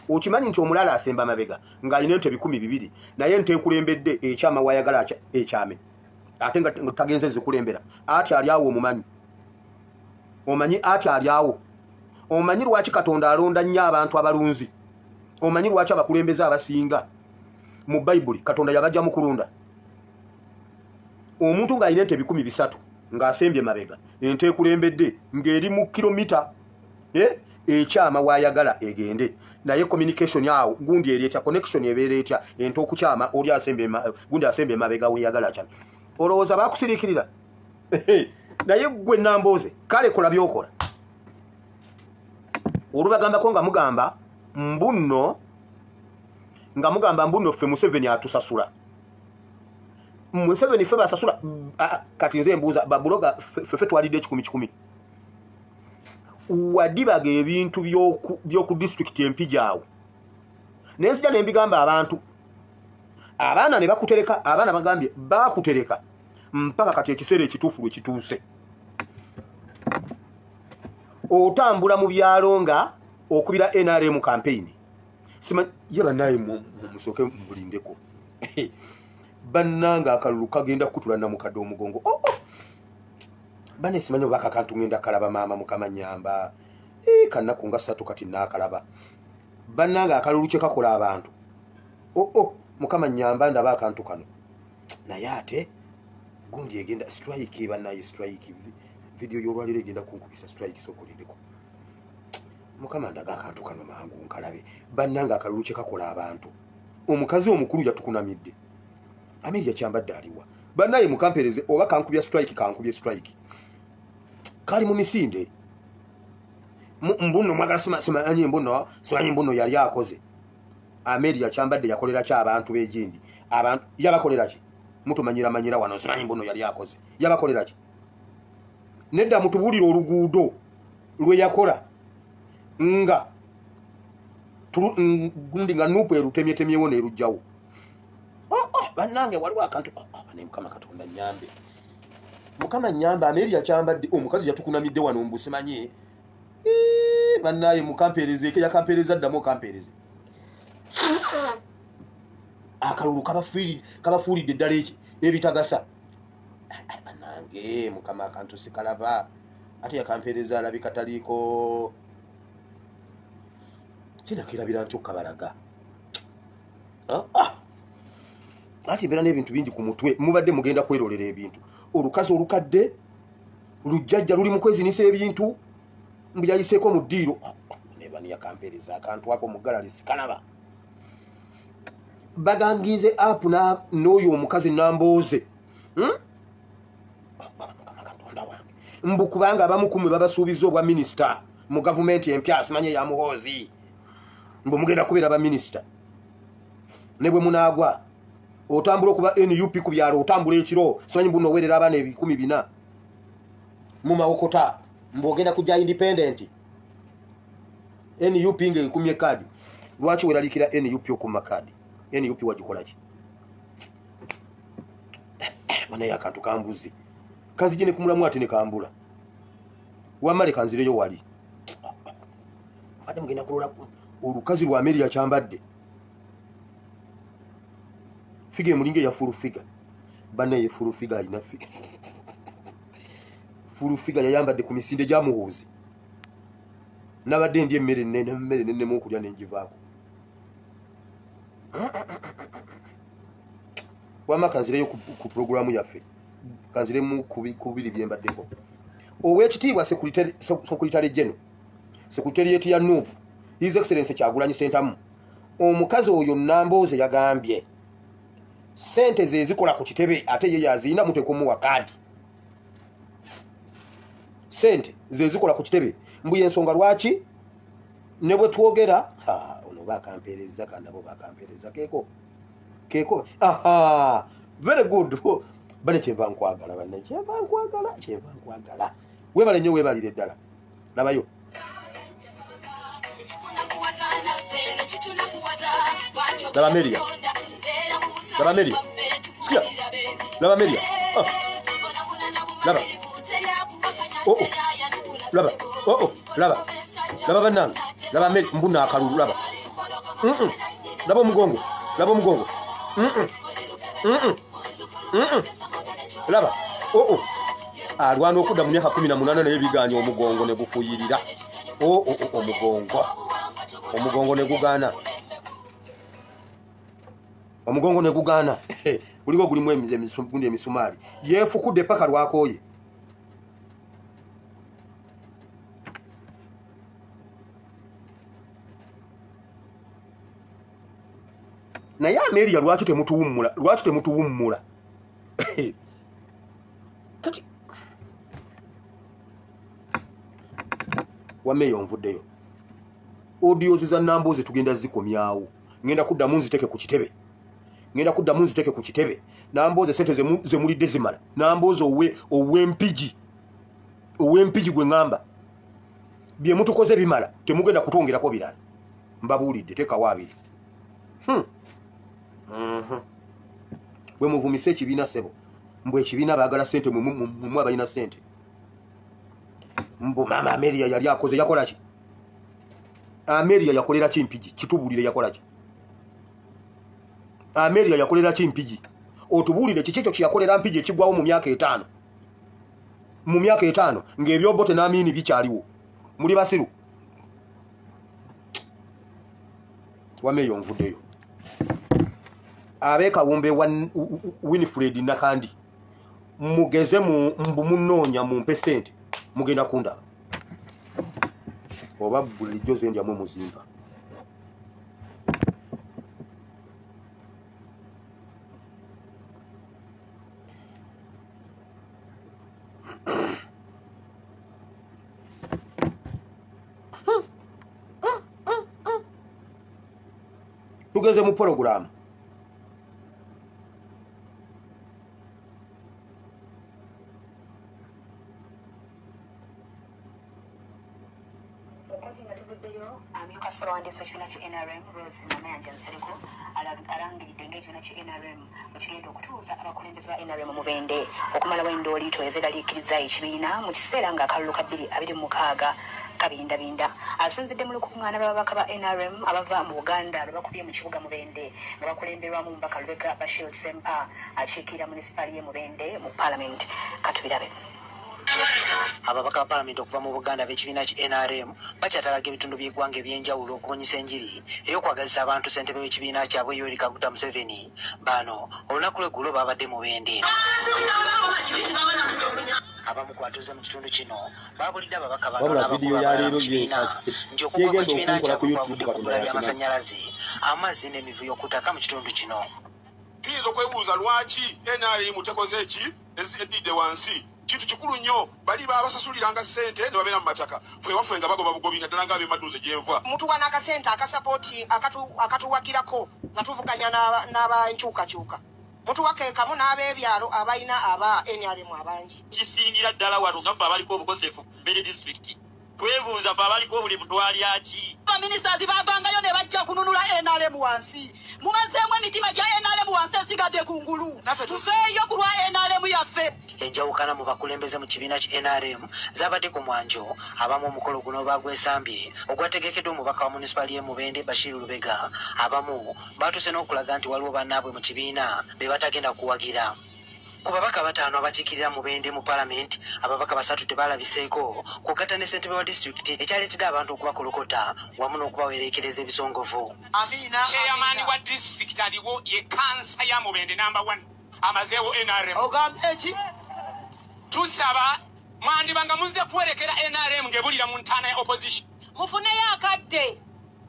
Speaker 1: Okimanyi nti omulalo asemba mabega ng'alina ente 2000, naye ente ekulembedde ekyama wayagala ekyame, ate nga tagenze zikulembera. Ati ali awo omumanyi, omanyi ati ali awo omanyi lwaki Katonda alonda nnyo abantu abalunzi? Omanyi lwaki abakulembeze abasinga mu Bayibuli Katonda yabajja mu kulunda? Omuntu ng'alina ente 300 ng'asembye mabega, ente ekulembedde ng'eri mu kilomita ekyama wayagala egende, naye communication awo gundi eri etya? Connection ebeera etya ente okukyama oli asembye, gundi asembye mabega weyagala kyama? Olowooza bakusiriikirira? Naye gwe Nambooze, kale kola byokola. Olubagambako nga mugamba mbunno, nga mugamba mbunno ffe Museveni atusasula, Museveni ffe basasula. Kati nze mbuuza babuloga, ffe twalidde ekikumi kikumi, wadibaga ebintu by'oku disitulikiti Empigi awo, naye nzija ne mbigamba abantu, abaana ne bakutereka, abaana bagambye bakutereka mpaka kati ekiseera ekituufu lwe kituuse. Otambula mu byalo nga okubira NRM campaign. Sima ye bannaye, musooke mulindeko. Bannanga akalulu kagenda kukutula namukadde omugongo. Oh, oh. Bane simanyi oba akakantu ngenda kalaba. Maama Mukama nyamba, kanaku nga 3 kati naakalaba. Bannanga akalulu kye kakola abantu. Oh, oh, Mukama nyamba ndaba akantu kano, naye ate gundi egenda strike. Bannaye strike, video y'olwaliro egenda kunkubisa strike. Sokolindeko, Mukama ndaga akantu kano mangu nkalabe. Bannanga akalulu kye kakola abantu. Omukazi omukulu yatukunamidde, Amelia Kyambadde aliwa? Bannaye mukampereze oba kankubya strike, kankubye strike. Kali mu misinde. Mbuno mwagala simanyi mbuno, simanyi mbuno yali akoze. Amelia Kyambadde yakolera ki abantu b'egindi? Abantu yabakolera ki? Mutumanyira manyira wano simanyi mbuno yali akoze. Yabakolera ki? Nedda mutubuulire oluguudo lwe yakola nga gundi nga nupu erutemyetemyewo n'erujjawo. Bannange waliwo akantu bane Mukama Katonda nnyambe. Mukama nnyambe. Amelia Kyambadde omukazi yatukunamidde wano mbu simanyi. Bannaye mukampeereze, yakampeereza ddamu okampeereze. Akalulu kabafuulidde ddala eki ebitagasa. Bannange Mukama akantu sikalaba. Ate yakampeereza alabika taliiko. Kinakerabira nti okabalaga. Ati mbeera n'ebintu bingi ku mutwe, mubadde mugenda kwerolera ebintu. Olukazi olukadde lujjajja luli mu kwezinisa ebintu mbu yayiseeko mu ddiiro. Nebani yakampeereza akantu ako mu ggalali sikalaba. Bagangize apu n'oyo omukazi Nambooze. Mukama Katonda wange. Mbu kubanga abamu ku mmwe babasuubiza obwa minisita mu gavumenti empya simanye ya Muhoozi. Mbu mugenda kubeera baminisita. Ne bwe munaagwa otambula okuba NUP ku byalo, otambula ekiro simanyi mbu noweerera abaana 4,000 mu mawokota, mbu ogenda kujja independent. NUP ng'ekumye kaadi. Lwaki weeralikira NUP okumma kaadi? NUP wagikola ki? Banaye akantu kambuze. Kanzije ne kumulamu ate ne kambula. Wamale kanzireyo wali. Mbadde mugenda kulola olukazi lwa Amelia Kyambadde. Figa emulinga ya full figure. Banaye full figure alina figure. Full figure yayambadde ku misinde gya Muhoozi. Nabadde ndi emmere nnene, emmere nnene okulya ne ngivaako. Wamma kanzireyo ku pulogulaamu yaffe. Kanziremu ku biri bye mbaddeko. Oweekitiibwa Secretary General, Secretariat ya NUP, His Excellency Kyagulanyi Ssentamu, omukazi oyo Nambooze yagambye ssente ze zikola ku kitebe ate ye yazirina muteeka omuwa kaadi. Ssente ze zikola ku kitebe mbu y'ensonga lwaki ne bwe twogera ono bakampeereza kandabo bakampeereza keeko keeko. Aha, very good. Bane kyenva nkwagala, bane kyenva nkwagala, kyenva nkwagala. Weebale nnyo, weebalire ddala. Labayo. Laba Amelia. Laba Amelia. Sikia. Laba Amelia. Laba. Oh. Laba. Oh. Laba. Laba bannange. Laba Amelia mbuna akalulu laba. Laba omugongo. Laba omugongo. Laba. Oh. Alwana okudda mu myaka 18 naye biganye omugongo ne gufuyirira. Oh, omugongo. Omugongo ne gugaana. Omugongo ne gugaana. Guliko gulimu emisumaali. Yeefukudde paka lwakooye. Naye Amelia lwaki temutuwummula? Lwaki temutuwummula? Kati wameeyo nvuddeyo. Audio za Nambooze tugenda zikomyawo. Ngenda kuddamu nziteeke ku kitebe. Ngenda kuddamu nziteeke ku kitebe. Nambooze ssente zemulidde zimala. Nambooze ow'empigi. Ow'empigi gwe ŋŋamba. Bye mutukoze bimala, temugenda kutwongerako birala. Mbabuulidde teekawo abiri. Bwe muvumise ekibiina ssebo. Mbu ekibiina baagala ssente mmwe abalina ssente. Mbu maama Amelia yali akoze yakola ki? Amelia yakolera ki Mpigi? Kitubuulire yakola ki? Amelia yakolera ki Mpigi? Otubuulire kiki ekyo kye yakolera Mpigi ekigwawo mu myaka 5. Mu myaka 5 ng'ebyobote n'amiini bikyaliwo. Muli basiru. Wameeyo nvuddeyo. Ab'ekawumbe wa Winifred Nakandi mugeze mbu munoonya mumpe ssente mugenda kundaba. Oba bulijjo ze ndyamu muzimba. Tugenze mu program.
Speaker 7: Ssabawandiisi w'ekibiina ki NRM Rose Namayanja Nsereko alangiridde ng'ekibiina ki NRM bwe kigenda okutuuza abakulembeze ba NRM Mubende okumalawo endooliito ezeraliikiriza ekibiina mu kiseera ng'akalulu ka 2026 kabindabinda. Asinzidde mu lukuŋŋaana lw'ababaka ba NRM abava mu Buganda lwe bakubye mu kibuga Mubende nga bakulemberwamu omubaka Lubega Bashir Ssempa akiikirira munisipaali y'e Mubende mu Paalamenti. Katubirabe.
Speaker 8: Ababaka ba Paalamenti okuva mu Buganda ab'ekibiina ki NRM bakyatalaga ebitundu by'eggwanga eby'enjawulo okubunyisa enjiri ey'okwagazisa abantu ssentebe w'ekibiina kyabwe Yoweri Kaguta Museveni. Bano olunaku lw'eggulo babadde Mubende. Abamu ku batuuze mu kitundu kino baabulidde ababaka bano n'abakulu abalala mu kibiina nti okugwa kw'ekibiina kyabwe kwavudde ku bbula ly'amasannyalaze, amazzi n'emivuyo ku ttaka mu kitundu kino.
Speaker 9: Tuyinza okwebuuza lwaki NRM tekoze ki edidde wansi. Kintu kikulu nnyo, bali babasasuliranga ssente ne babeera mu mataka, ffe waffe nga bagoba bugobi naddala nga ab'emadduuze gye nva.
Speaker 10: Mutuwa n'akasente akasapooti akatuwagirako nga tuvuganya n'abankyukakyuka, mutuwa ke kamu n'ab'ebyalo abalina aba NRM abangi.
Speaker 11: Kisingira ddala wano nga ffe abaliko obukosefu Mubende disitulikiti twebuuza ffe abaliko obulimu twalya ki?
Speaker 12: Baminisitazi bavangayo ne bajja kununula NRM wansi. Mumazeemu emitima gya NRM wansi esigadde ku ngulu. Tuveeyo ku lwa NRM yaffe.
Speaker 8: Enjawukana mu bakulembeze mu kibiina ki NRM zabadde ku mwanjo. Abamu omukolo guno bagwesambye ogwategekeddwa omubaka wa munisipaali y'e Mubende Bashir Lubega. Abamu batuuse n'okulaga nti waliwo bannaabwe mu kibiina be batagenda kuwagira. Ku babaka bataano abakiikirira Mubende mu Paalamenti, ababaka basatu tebalabiseeko kugatta ne ssentebe wa disitulikiti ekyaleetedde abantu okubakolokota wamu n'okubawereekereza ebisongovu.
Speaker 12: Amiina.
Speaker 13: Chairman wa disitulikiti aliwo ye kansa ya Mubende namba 1 amazeewo NRM.
Speaker 12: Ogambye ki?
Speaker 13: Tusaba mwandibanga muzze kuwerekera NRM ng'ebulira mu ntaana ya opposition.
Speaker 2: Mufuneyo akadde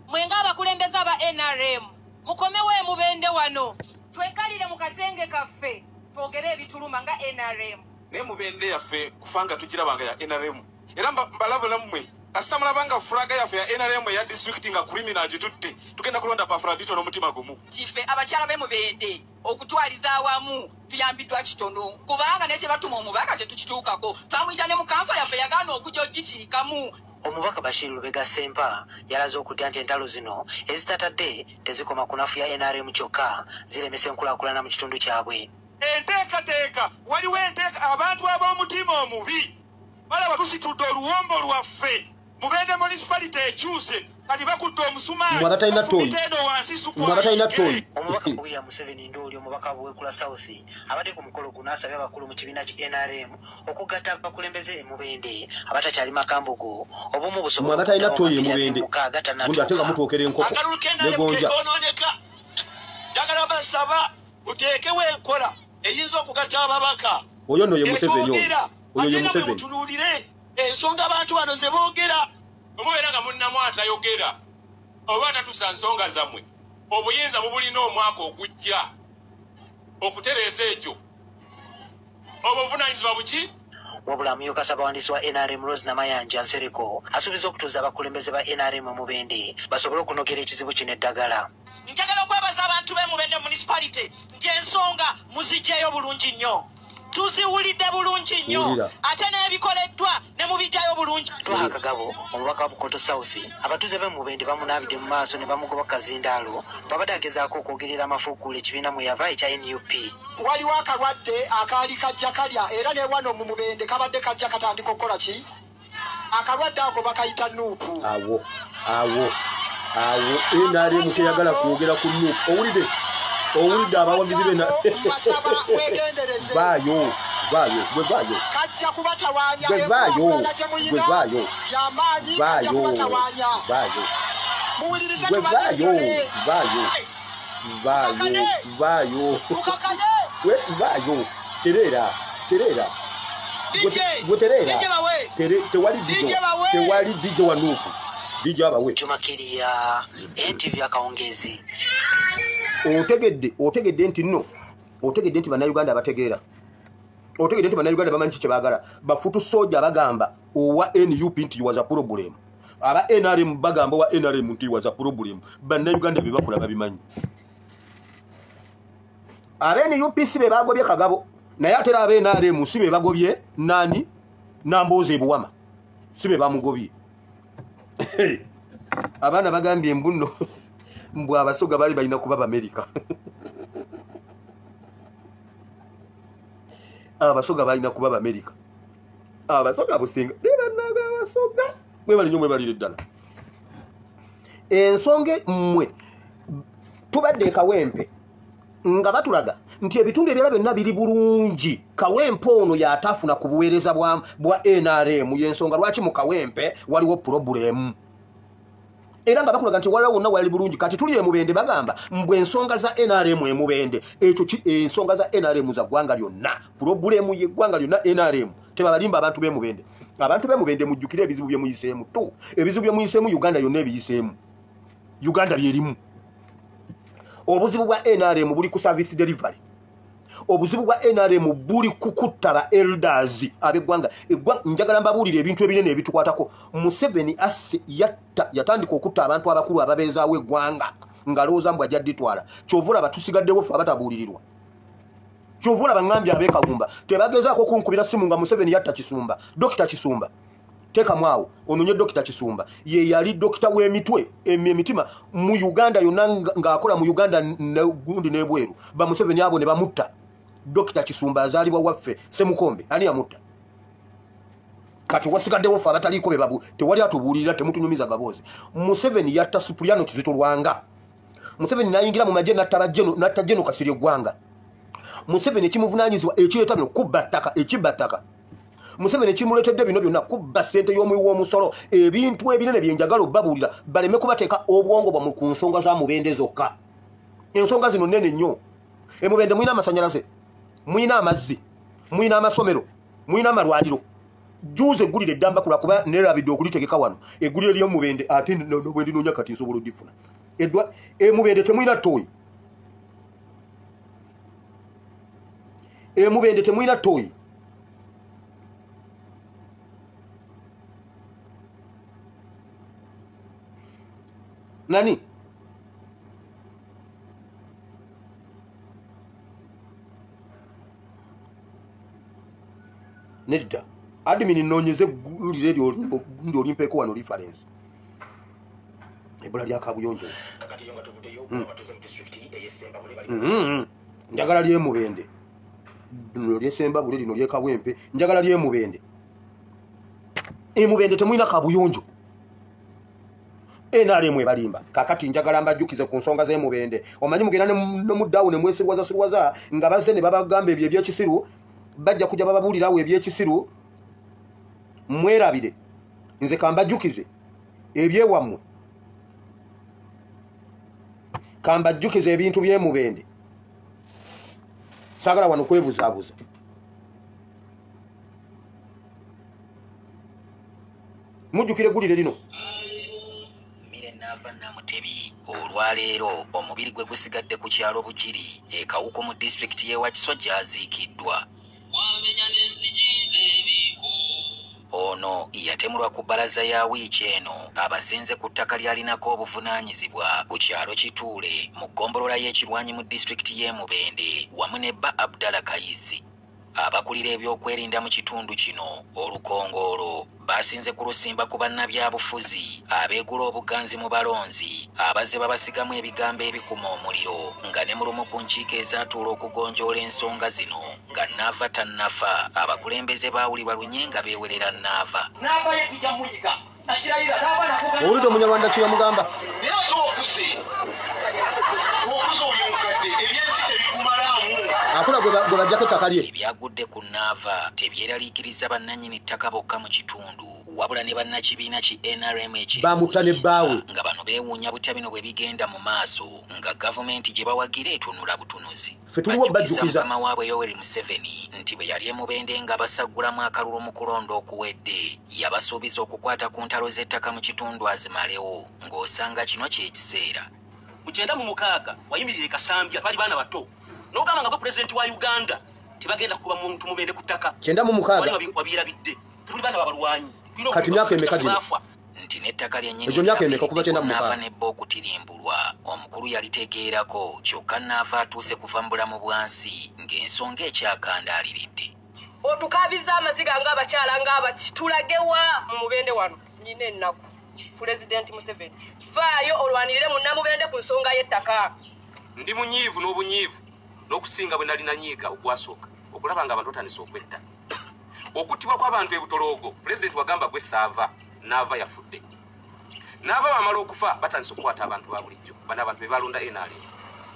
Speaker 2: mwe ng'abakulembeze aba NRM mukomewo e Mubende wano twekalire mu kasenge kaffe twogere ebituluma nga NRM.
Speaker 9: Naye Mubende yaffe kufanga tugirabanga ya NRM era mbalabula mmwe kasita mulabanga fulaga yaffe ya NRM eya disitulikiti nga criminal agitutte tugenda kulonda Pafradito n'omutima gumu.
Speaker 12: Kife abakyala b'e Mubende okutwaliza awamu tuyambiddwa kitono kubanga ne kye batuma omubaka tetukituukako. Twamuyita ne mu kanso yaffe yagaana okujja ogikiikamu.
Speaker 8: Omubaka Bashir Lubega Ssempa yalaze okutya nti entalo zino ezitatadde tezikoma ku nafu ya NRM kyokka, ziremesa enkulaakulana mu kitundu kyabwe.
Speaker 9: Enteekateeka waliwo enteeka abantu ab'omutima omubi balaba tusitudde oluwombo lwaffe Mubende municipality ekyuse kati bakutte omusumaali
Speaker 1: abatalina toyi.
Speaker 8: Omubaka William Museveni Ndooli omubaka wa Buweekula South abadde ku mukolo guno asabye abakulu mu kibiina ki NRM okugatta abakulembeze e Mubende abatakyali makambugo obumu busobola
Speaker 1: abatalina toyi e Mubende gundi ate nga mutookera enkoko
Speaker 11: akalulu k'NRM kekonooneka. Njagala basaba muteekewo enkola eyinza okugatta ababaka.
Speaker 1: Oyo nno ye Museveni, oyo ye Museveni.
Speaker 11: Mutunuulire ensonga abantu bano ze boogera.
Speaker 13: Omubeera nga munnamu atayogera oba atatusa nsonga zammwe, obuyinza bubulina omwaka ogujja okutereeza ekyo. Obuvunaanyizibwa buki?
Speaker 8: Wabula amyuka ssabawandiisi wa NRM Rose Namayanja Nsereko asuubiza okutuuza abakulembeze ba NRM mu Mubende basobole okunogera ekizibu kino eddagala.
Speaker 12: Njagala okwebaza abantu b'e Mubende municipality nti ensonga muziggyeyo bulungi nnyo, tuziwulidde bulungi nnyo ate n'ebikoleddwa ne mubijjayo bulungi.
Speaker 8: Twaha Kagabo omubaka wa Bukoto South abatuuze b'e Mubende bamunaabidde mu maaso ne bamugoba kazindaalo babadde agezaako okwogerera amafuukuula ekibiina mwe yava ekya NUP.
Speaker 10: Waliwo akalwadde akaali kajja kalya era ne wano mu Mubende kabadde kajja katandika okukola ki? Akalwadde ako bakayita NUP.
Speaker 1: Awo awo awo NRM teyagala kwogera ku NUP. Owulidde? Owulidde abawagizi be vaayo vaayo gwe vaayo
Speaker 10: kajja kubatawaanya
Speaker 1: gwe vaayo gwe vaayo
Speaker 10: yamaanyi kajja kubatawaanya
Speaker 1: vaayo
Speaker 10: muwulirize
Speaker 1: gwe vaayo vaayo vaayo vaayo we vaayo tereera tereera gwe tereera tewali DJ tewali DJ wa NUP DJ abawe.
Speaker 8: Juma Kiria, NTV Akawungezi.
Speaker 1: Otegedde nti nno otegedde nti bannayuganda abategeera, otegedde nti bannayuganda bamanyi ki kye baagala. Bafutu soja bagamba owa NUP nti was a problem. Aba NRM bagamba wa NRM nti waza problem. Bannayuganda bye bakola babimanyi. Aba NUP si be bagobye Kagabo, naye ate era aba NRM si be bagobye nani Nambooze Buwama, si be bamugobye. Abaana bagambye mbuno mbw Abasoga bali balina kuba Bamerika. Abasoga balina kuba Bamerika. Abasoga businga ne bannaga Abasoga mwebali nnyo, mwebalire ddala. Ensonga mmwe tubadde e Kawempe nga batulaga nti ebitundu ebirala byonna biri bulungi. Kawempe ono yatafuna ku buweereza bwa NRM, y'ensonga lwaki mu Kawempe waliwo pulobulemu. Era nga bakulaga nti waliwo wonna wali bulungi. Kati tuli e Mubende bagamba mbwe ensonga za NRM e Mubende, ekyo ensonga za NRM za ggwanga lyonna, pulobulemu y'eggwanga lyonna NRM. Tebabalimba abantu b'e Mubende. Abantu b'e Mubende mujjukire ebizibu bye muyiseemu. Tu ebizibu bye muyiseemu Uganda yonna ebiyiseemu, Uganda byerimu. Obuzibu bwa NRM buli ku service delivery. Obuzibu bwa NRM buli ku kutta ba elders ab'eggwanga. Njagala mbabuulire ebintu ebinene ebitukwatako. Museveni asse yatandika okutta abantu abakulu ababeezaawo eggwanga ng'alowooza mbu ajja dditwala. Ky'ova olaba tusigaddewo ffe abatabuulirirwa. Ky'ova olaba ngambye ab'e Kawumba tebagezaako kunkubira simu nga Museveni yatta Kisumba. Dokita Kisumba teekamu awo ononye Dokita Kisumba, ye yali dokita w'emitwe emitima mu Uganda yonna, ng'akola mu Uganda gundi n'ebweru. Ba Museveni abo ne bamutta. Dokita Kisumba azaalibwa waffe Semukombe, ani yamutta? Kati wasigaddewo ffe abataliiko be babu, tewali atubuulirira, temutunyumiza gaboozi. Museveni yatta Supriano Kizito Lwanga. Museveni n'ayingira mu magye n'atta Jeno Kasirye Ggwanga. Museveni ekimuvunaanyizibwa ekireeta bino kubba ttaka, ekibba ttaka. Museveni ekimuleetedde bino byonna kubba ssente y'omuwi w'omusolo. Ebintu ebinene bye njagala obbabuulira baleme kubateeka obwongo bwammwe ku nsonga za Mubende zokka. Ensonga zino nnene nnyo. E Mubende mulina amasannyalaze, mulina amazzi, mulina amasomero, mulina amalwaliro. Juuzi eggulire eddamba kulwa kuba neerabidde okulitegeka wano. Eggulire ly'e Mubende ate bwe ndinoonya kati nsobola oddifuna. E Mubende temulina ttooyi. E Mubende temulina ttooyi. Nani? Nedda. Admin nnoonyeze eggulire eryo olimpeeko wano reference. Ebola lya Kabuyonjo. Njagala ly'e Mubende. Lino ly'e Ssembabule, lino ly'e Kawempe. Njagala ly'e Mubende. E Mubende temulina Kabuyonjo. NRM ebalimba. Kakati njagala mbajjukize ku nsonga z'e Mubende. Omanyi mugenda ne muddawo ne mwesirwaza sirwaza nga bazze ne babagamba ebyo ebyekisiru, bajja kujja bababuulirawo ebyekisiru, mwerabire. Nze kambajjukize ebyewammwe, kambajjukize ebintu by'e Mubende. Saagala wano kwebuzaabuza. Mujjukire eggulire lino.
Speaker 14: Nava Namutebi olwaleero omubiri gwe gusigadde ku kyalo Bugiri e Kawuku mu disitulikiti y'e Wakiso gy'aziikiddwa. Ono yatemulwa ku bbalaza ya wiiki eno abasenze ku ttaka lyalinako obuvunaanyizibwa ku kyalo Kituule mu ggombolola y'Ekirwanyi mu disitulikiti y'e Mubende wamu ne bba Abdallah Kayizi. Abakulira ebyokwerinda mu kitundu kino olukongoolo basinze kulusimba ku bannabyabufuzi abeegula obuganzi mu balonzi abazze babasigamu ebigambo ebikuma omuliro nga ne mu lumu ku nkiiko ezaatuula okugonjoola ensonga zino nga Naava tannafa abakulembeze baawulirwa lunye nga beewerera Naava.
Speaker 1: Owulidde Omunyarwanda kye yamugamba? Akula gwe bajjako ettaka lye.
Speaker 14: Ebyagudde ku Naava tebyeraliikiriza bannannyini ttaka bokka mu kitundu wabula ne bannakibiina ki NRM ekiri
Speaker 1: bamutta ne bbaawe
Speaker 14: nga bano beewuunya butya bino bwe bigenda mu maaso nga gavumenti gye bawagira etunula butunuzi.
Speaker 1: Ffe tuliwo bajjukiza
Speaker 14: mukama waabwe Yoweri Museveni nti bwe yali e Mubende nga basaggulamu akalulu mu kulonda okuwedde yabasuubiza okukwata ku ntalo z'ettaka mu kitundu azimalewo ng'osanga kino ky'ekiseera.
Speaker 15: Mu 96 wayimirira e Kasambya twali baana bato n'ogamba nga gwe pulezidenti wa Uganda tebagenda kuba muntu Mubende ku ttaka.
Speaker 1: 96
Speaker 15: wabyerabidde tuli baana babalwanyi
Speaker 1: Kati myaka emeka gino?
Speaker 14: Nti n'ettaka lyennyini
Speaker 1: Egyo myaka emeka okuva 96?
Speaker 14: Naava nebba okutirimbulwa omukulu yalitegeerako, kyokka naava atuuse kuva mu bulamu bwa nsi ng'ensonga ekyakandaaliridde.
Speaker 2: Otukaabizza amaziga ng'abakyala ng'abaki, tulagewa mu Mubende wano. Nyina ennaku. Pulezidenti Museveni, vaayo olwanirire munnamubende ku nsonga y'ettaka.
Speaker 13: Ndi munyiivu n'obunyiivu n'okusinga bwe nali nanyiiga ogwasooka okulaba nga abantu batandise okwetta. Okuttibwa kw'abantu e Butoloogo, pulezidenti wagamba gwe saava, naava yafudde. Naava bamala okufa batandise okukwata abantu ba bulijjo. Bano abantu be balonda NRM,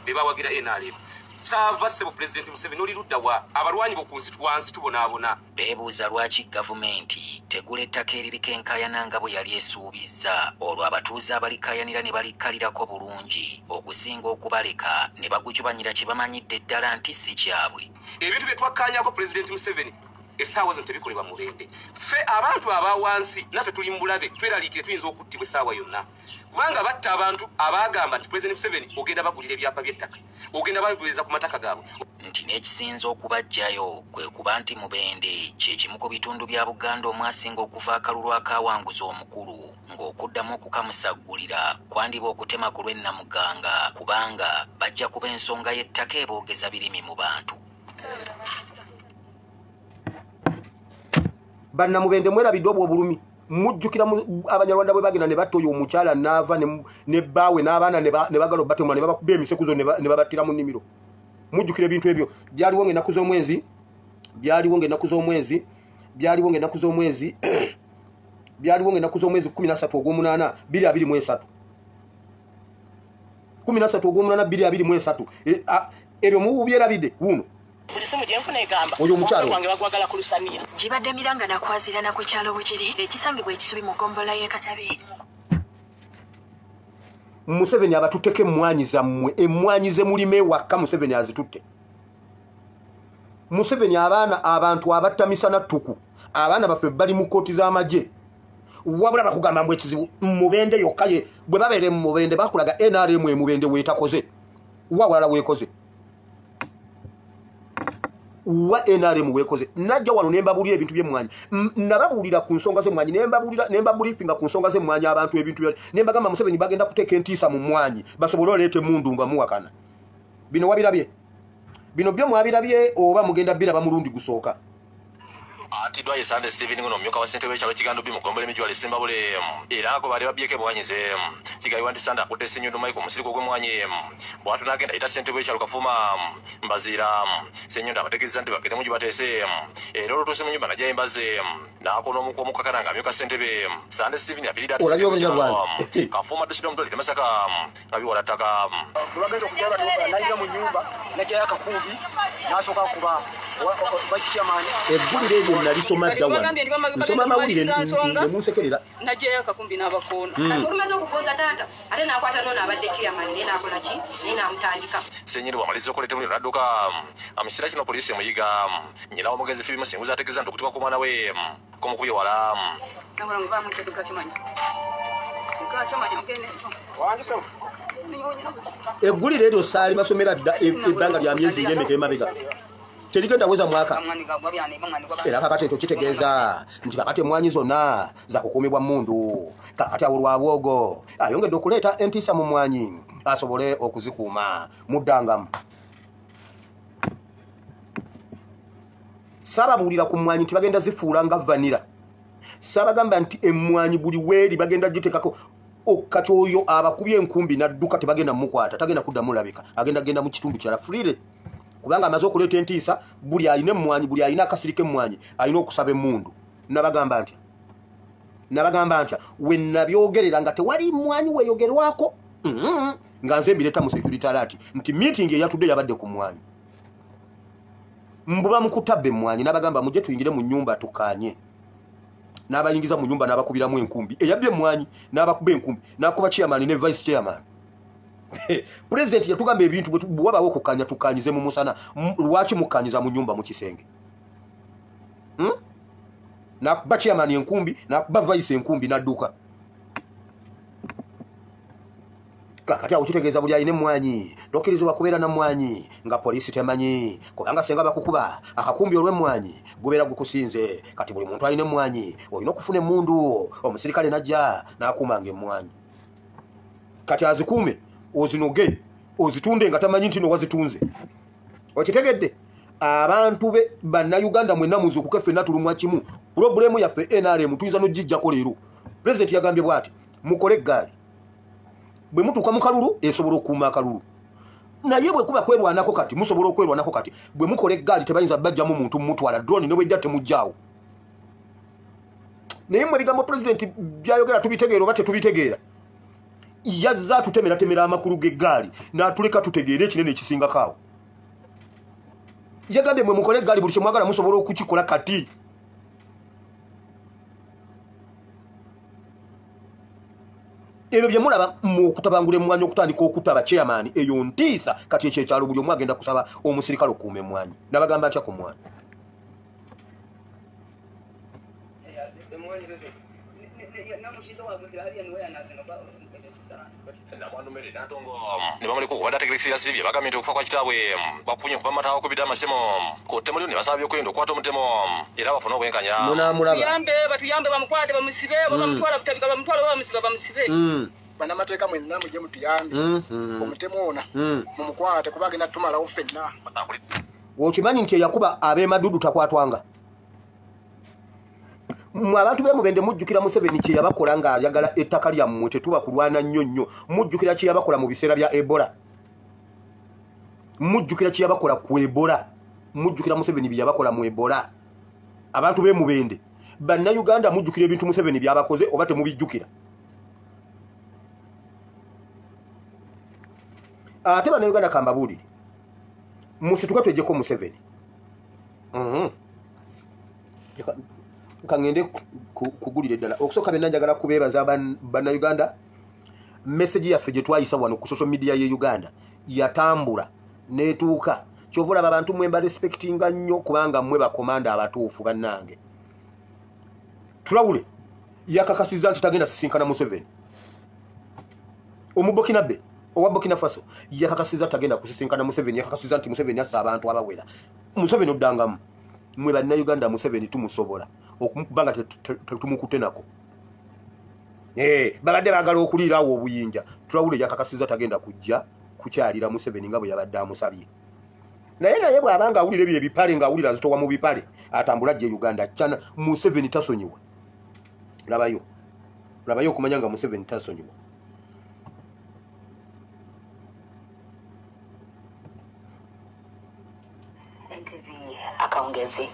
Speaker 13: be bawagira NRM. Saava ssebo pulezidenti Museveni oli ludda wa? Abalwanyi bo ku nsi wansi tubonaabona.
Speaker 14: Beebuuza lwaki gavumenti tegula ettaka eririko enkaayana nga bwe yali esuubizza, olwo abatuuze abalikaayanira ne balikkalirako bulungi okusinga okubaleka ne bagujubanyira kye bamanyidde ddala nti si kyabwe.
Speaker 13: Ebintu bye twakkaanyako pulezidenti Museveni essaawa zino tebikolebwa Mubende. Ffe abantu aba wansi naffe tuli mu bulabe, tweraliikire tuyinza okuttibwa essaawa yonna. Kubanga batta abantu abaagamba nti pulezidenti Museveni ogenda bagulira ebyapa by'ettaka, ogenda babuliza ku mataka gaabwe.
Speaker 14: Nti n'ekisinza okubaggyayo kwe kuba nti Mubende kye kimu ku bitundu bya Buganda omwasinga okuva akalulu akaawanguza omukulu, ng'okuddamu okukamusaggulira kwandiba okutema ku lw'e Namuganga, kubanga bajja kuba ensonga y'ettaka eboogeza birimi mu bantu.
Speaker 1: Bannamubende mwerabidde obwo obulumi. Mujjukira Abanyarwanda bwe bagenda ne batta oyo omukyala n'ava ne bbaawe n'abaana ne bagala obbatemula ne babakuba emisekuzo ne babattira mu nnimiro. Mujjukira ebintu ebyo. Byaliwo ng'ennaku z'omwezi, byaliwo ng'ennaku z'omwezi, byaliwo ng'ennaku z'omwezi, byaliwo ng'ennaku z'omwezi 13 ogw'omunaana 2023. 13 ogw'omunaana 2023. Ebyo mubyerabidde wuuno.
Speaker 16: Buli simu gye nfuna egamba
Speaker 1: oyo omukyalo
Speaker 16: wange bagwagala ku Lusaniya.
Speaker 7: Gibadde miranga nakwazirana ku kyalo Bukiri ekisangibwa Ekisubi mu ggombolola y'e Katabi.
Speaker 1: Museveni abatutteko emmwanyi zammwe, emmwanyi ze mulima ewaka Museveni azitutte. Museveni abaana abantu abatta misana ttuku, abaana baffe bali mu kkooti z'amagye. Wabula bakugamba mbu ekizibu Mubende yokka ye bwe babeera mu Mubende bakulaga NRM e Mubende weetakoze, wa walala weekoze, wa NRM weekoze. Najja wano ne mbabuulira ebintu by'emmwanyi, nababuulira ku nsonga z'emmwanyi, ne mbabuliifinga ku nsonga z'emmwanyi abantu ebintu bya ne mbagamba Museveni bagenda kuteeka entiisa mu mmwanyi basobole oleeta emmundu nga muwakana. Bino wabirabye? Bino byo mwabirabye oba mugenda biraba mulundi gusooka?
Speaker 17: Atiddwa ye Sande Steven Nguno, omumyuka wa ssentebe w'ekyalo Kigando B mu ggombolola Emijwale Ssembabule, era ako baali babbyeko emmwanyi ze. Kigambibwa nti Sande akutte Ssenyondo Michael omusiri gwe ogw'emmwanyi, bw'atyo n'agenda ayita ssentebe w'ekyalo Kafuma Mbaziira. Ssenyondo abategeezezza nti bagende mu gye bateese, era olutuuse mu nnyumba n'aggyayo embaze n'akoona omuku omukakana ng'amyuka ssentebe. Sande Steven aviiridde ati
Speaker 1: Olabye
Speaker 17: ssentebe w'ekyalo
Speaker 1: Omunyarwanda?
Speaker 17: Kafuma addusiddwa mu ddwaliro e Masaka nga biwala ttaka.
Speaker 4: Bwe bagenza okujja n'ayingira mu nnyumba n'aggyayo akakumbi n'asooka akuba vice chairman.
Speaker 1: Eggulire eryo nalisoma dda wano. Nsoma amawulire ne munsekerera.
Speaker 2: Naggyayo akakumbi n'abakoona.
Speaker 10: Olumaze okugonza taata ate n'akwata n'ono abadde chairman naye n'akola ki, naye n'amutandika.
Speaker 17: Ssenyindo bw'amaliriza okuleeta omuliro n'adduka. Mu kiseera kino poliisi emuyiga. Nnyina w'omugenzi Phoebe Musinguzi ategeeza nti okutuuka kw'omwana we kumukubye wala.
Speaker 2: Nabula muvaamu ekyo kakimanya. Kakimanya mugende.
Speaker 1: Eggulire eryo saali basomera dda ebbanga lya myezi ng'emeka emabega. Terigenda weza mwaka. Era kakati ekyo kitegeeza nti kakati emmwanyi zonna za kukuumibwa mmundu. Kakati awo Lwabwogo ayongedde okuleeta entiisa mu mmwanyi asobole okuzikuuma. Muddangamu. Saababuulira ku mmwanyi nti bagenda zifuula nga vanira. Saabagamba nti emmwanyi buli weeri bagenda giteekako. Kati oyo abakubye enkumbi n'adduka tebagenda mmukwata, tagenda kuddamu labika, agenda genda mu kitundu kirala freely. Kubanga amaze okuleeta entiisa, buli alina emmwanyi, buli alina akasiri k'emmwanyi alina okusaba emmundu. Nabagamba ntya? Nabagamba ntya? We nabyogerera nga tewali mmwanyi weeyogerwako, nga nze mbireeta mu security alert nti meeting eyatudde yabadde ku mmwanyi. Mbu bamukutabba emmwanyi, nabagamba mujje tuyingire mu nnyumba tukkaanye. N'abayingiza mu nnyumba n'abakubiramu enkumbi. Eyabbye emmwanyi n'abakuba enkumbi, n'akuba chairman ne vice chairman. Pulezidenti yatugamba ebintu bwe wabaawo okukkaanya tukkaanyize mu musana. Lwaki mukkaanyiza mu nnyumba mu kisenge? N'akuba chairman enkumbi, n'akuba vice enkumbi n'adduka. Kakati awo kitegeeza buli alina emmwanyi tokkirizibwa kubeera na mmwanyi nga poliisi temanyi, kubanga senga bakukuba akakumbi olw'emmwanyi gubeera gukusinze. Kati buli muntu alina emmwanyi olina okufuna emmundu, omusirikale n'ajja n'akuumanga emmwanyi. Kati azikuume ozinoge ozitunde nga tamanyi nti no wazitunze. Okitegedde? Abantu be bannayuganda mwenna muzuukuke, ffenna tulumwa kimu. Pulobulemu yaffe NRM tuyinza n'ogijjako leero. Pulezidenti yagambye bw'ati, mukole eggaali, bwe mutuuka mu kalulu esobola okukuuma akalulu, naye bwe kuba kwerwanako kati musobola okwerwanako kati. Bwe mukola eggaali tebayinza bajjamu muntu mumutwala, drone ne bwejja temujjaawo. Naye mmwe ebigambo pulezidenti byayogera tubitegeera oba tetubitegeera? Yazza atutemeratemera amakulu g'eggaali n'atuleka tutegeere ekinene ekisingako awo. Yagambye mwe mukole eggaali buli kye mwagala musobola okukikola kati. Ebyo bye mulaba mu okutabangula emmwanyi, okutandika okutaba chairman, eyo ntiisa. Kati ekyo ekyalo buli omu agenda kusaba omusirikale okukuuma emmwanyi. Nabagamba atya ku mmwanyi?
Speaker 17: Ne bamuleka okubadde ategerekesera Silvia bagambye nti okufa kwa kitaabwe bakufunye okuva mu mata akubidde amasemo ku ttemu lyo ne basaba by'okwerinda okukwata omutemo era bafune obwenkanya.
Speaker 1: Munaamulaba.
Speaker 2: Batuyambe bamukwate bamusibe, bamutwala Butabika bamutwala, bamusiba bamusibe.
Speaker 18: Bannamateeka mwenna mujje mutuyambe, omutemu ona mumukwate kuba agenda tumalawo ffenna.
Speaker 1: Okimanyi nti eyakuba ab'emadudu takwatwanga? Mmwe abantu b'e Mubende mujjukira Museveni kye yabakola ng'ayagala ettaka lyammwe, tetuba kulwana nnyo nnyo. Mujjukira kye yabakola mu biseera bya Ebola, mujjukira kye yabakola ku Ebola, mujjukira Museveni bye yabakola mu Ebola. Abantu b'e Mubende, bannayuganda mujjukira ebintu Museveni by'abakoze oba temubijjukira? Ate bannayuganda kambabuulire, musituke tweggyeko Museveni. Kangende kugulira eddala. Okusooka byonna njagala kubeebaza bannayuganda. Message yaffe gye twayisa wano ku social media ye Uganda yatambula n'etuuka. Kyova olaba abantu mwe mbarespectinga nnyo, kubanga mmwe bakomanda abatuufu bannange. Tulawule yakakasizza nti tagenda sisinkana Museveni. Omubokinabe owa Burkina Faso yakakasizza tagenda kusisinkana Museveni, yakakasizza nti Museveni assa abantu abawera. Museveni oddangamu. Mmwe bannayuganda Museveni tumusobola okubanga tetumukutte nako. Babadde baagala okuliira awo obuyinja. Tulawule yakakasizza tagenda kujja kukyalira Museveni nga bwe yabadde amusabye. Naye bw'abanga awulira ebyo ebipale ng'awulira azitowa mu bipale atambula ajja e Uganda. Kyana Museveni tasonyiwa. Labayo, labayo okumanya nga Museveni tasonyiwa.
Speaker 7: NTV akawungezi.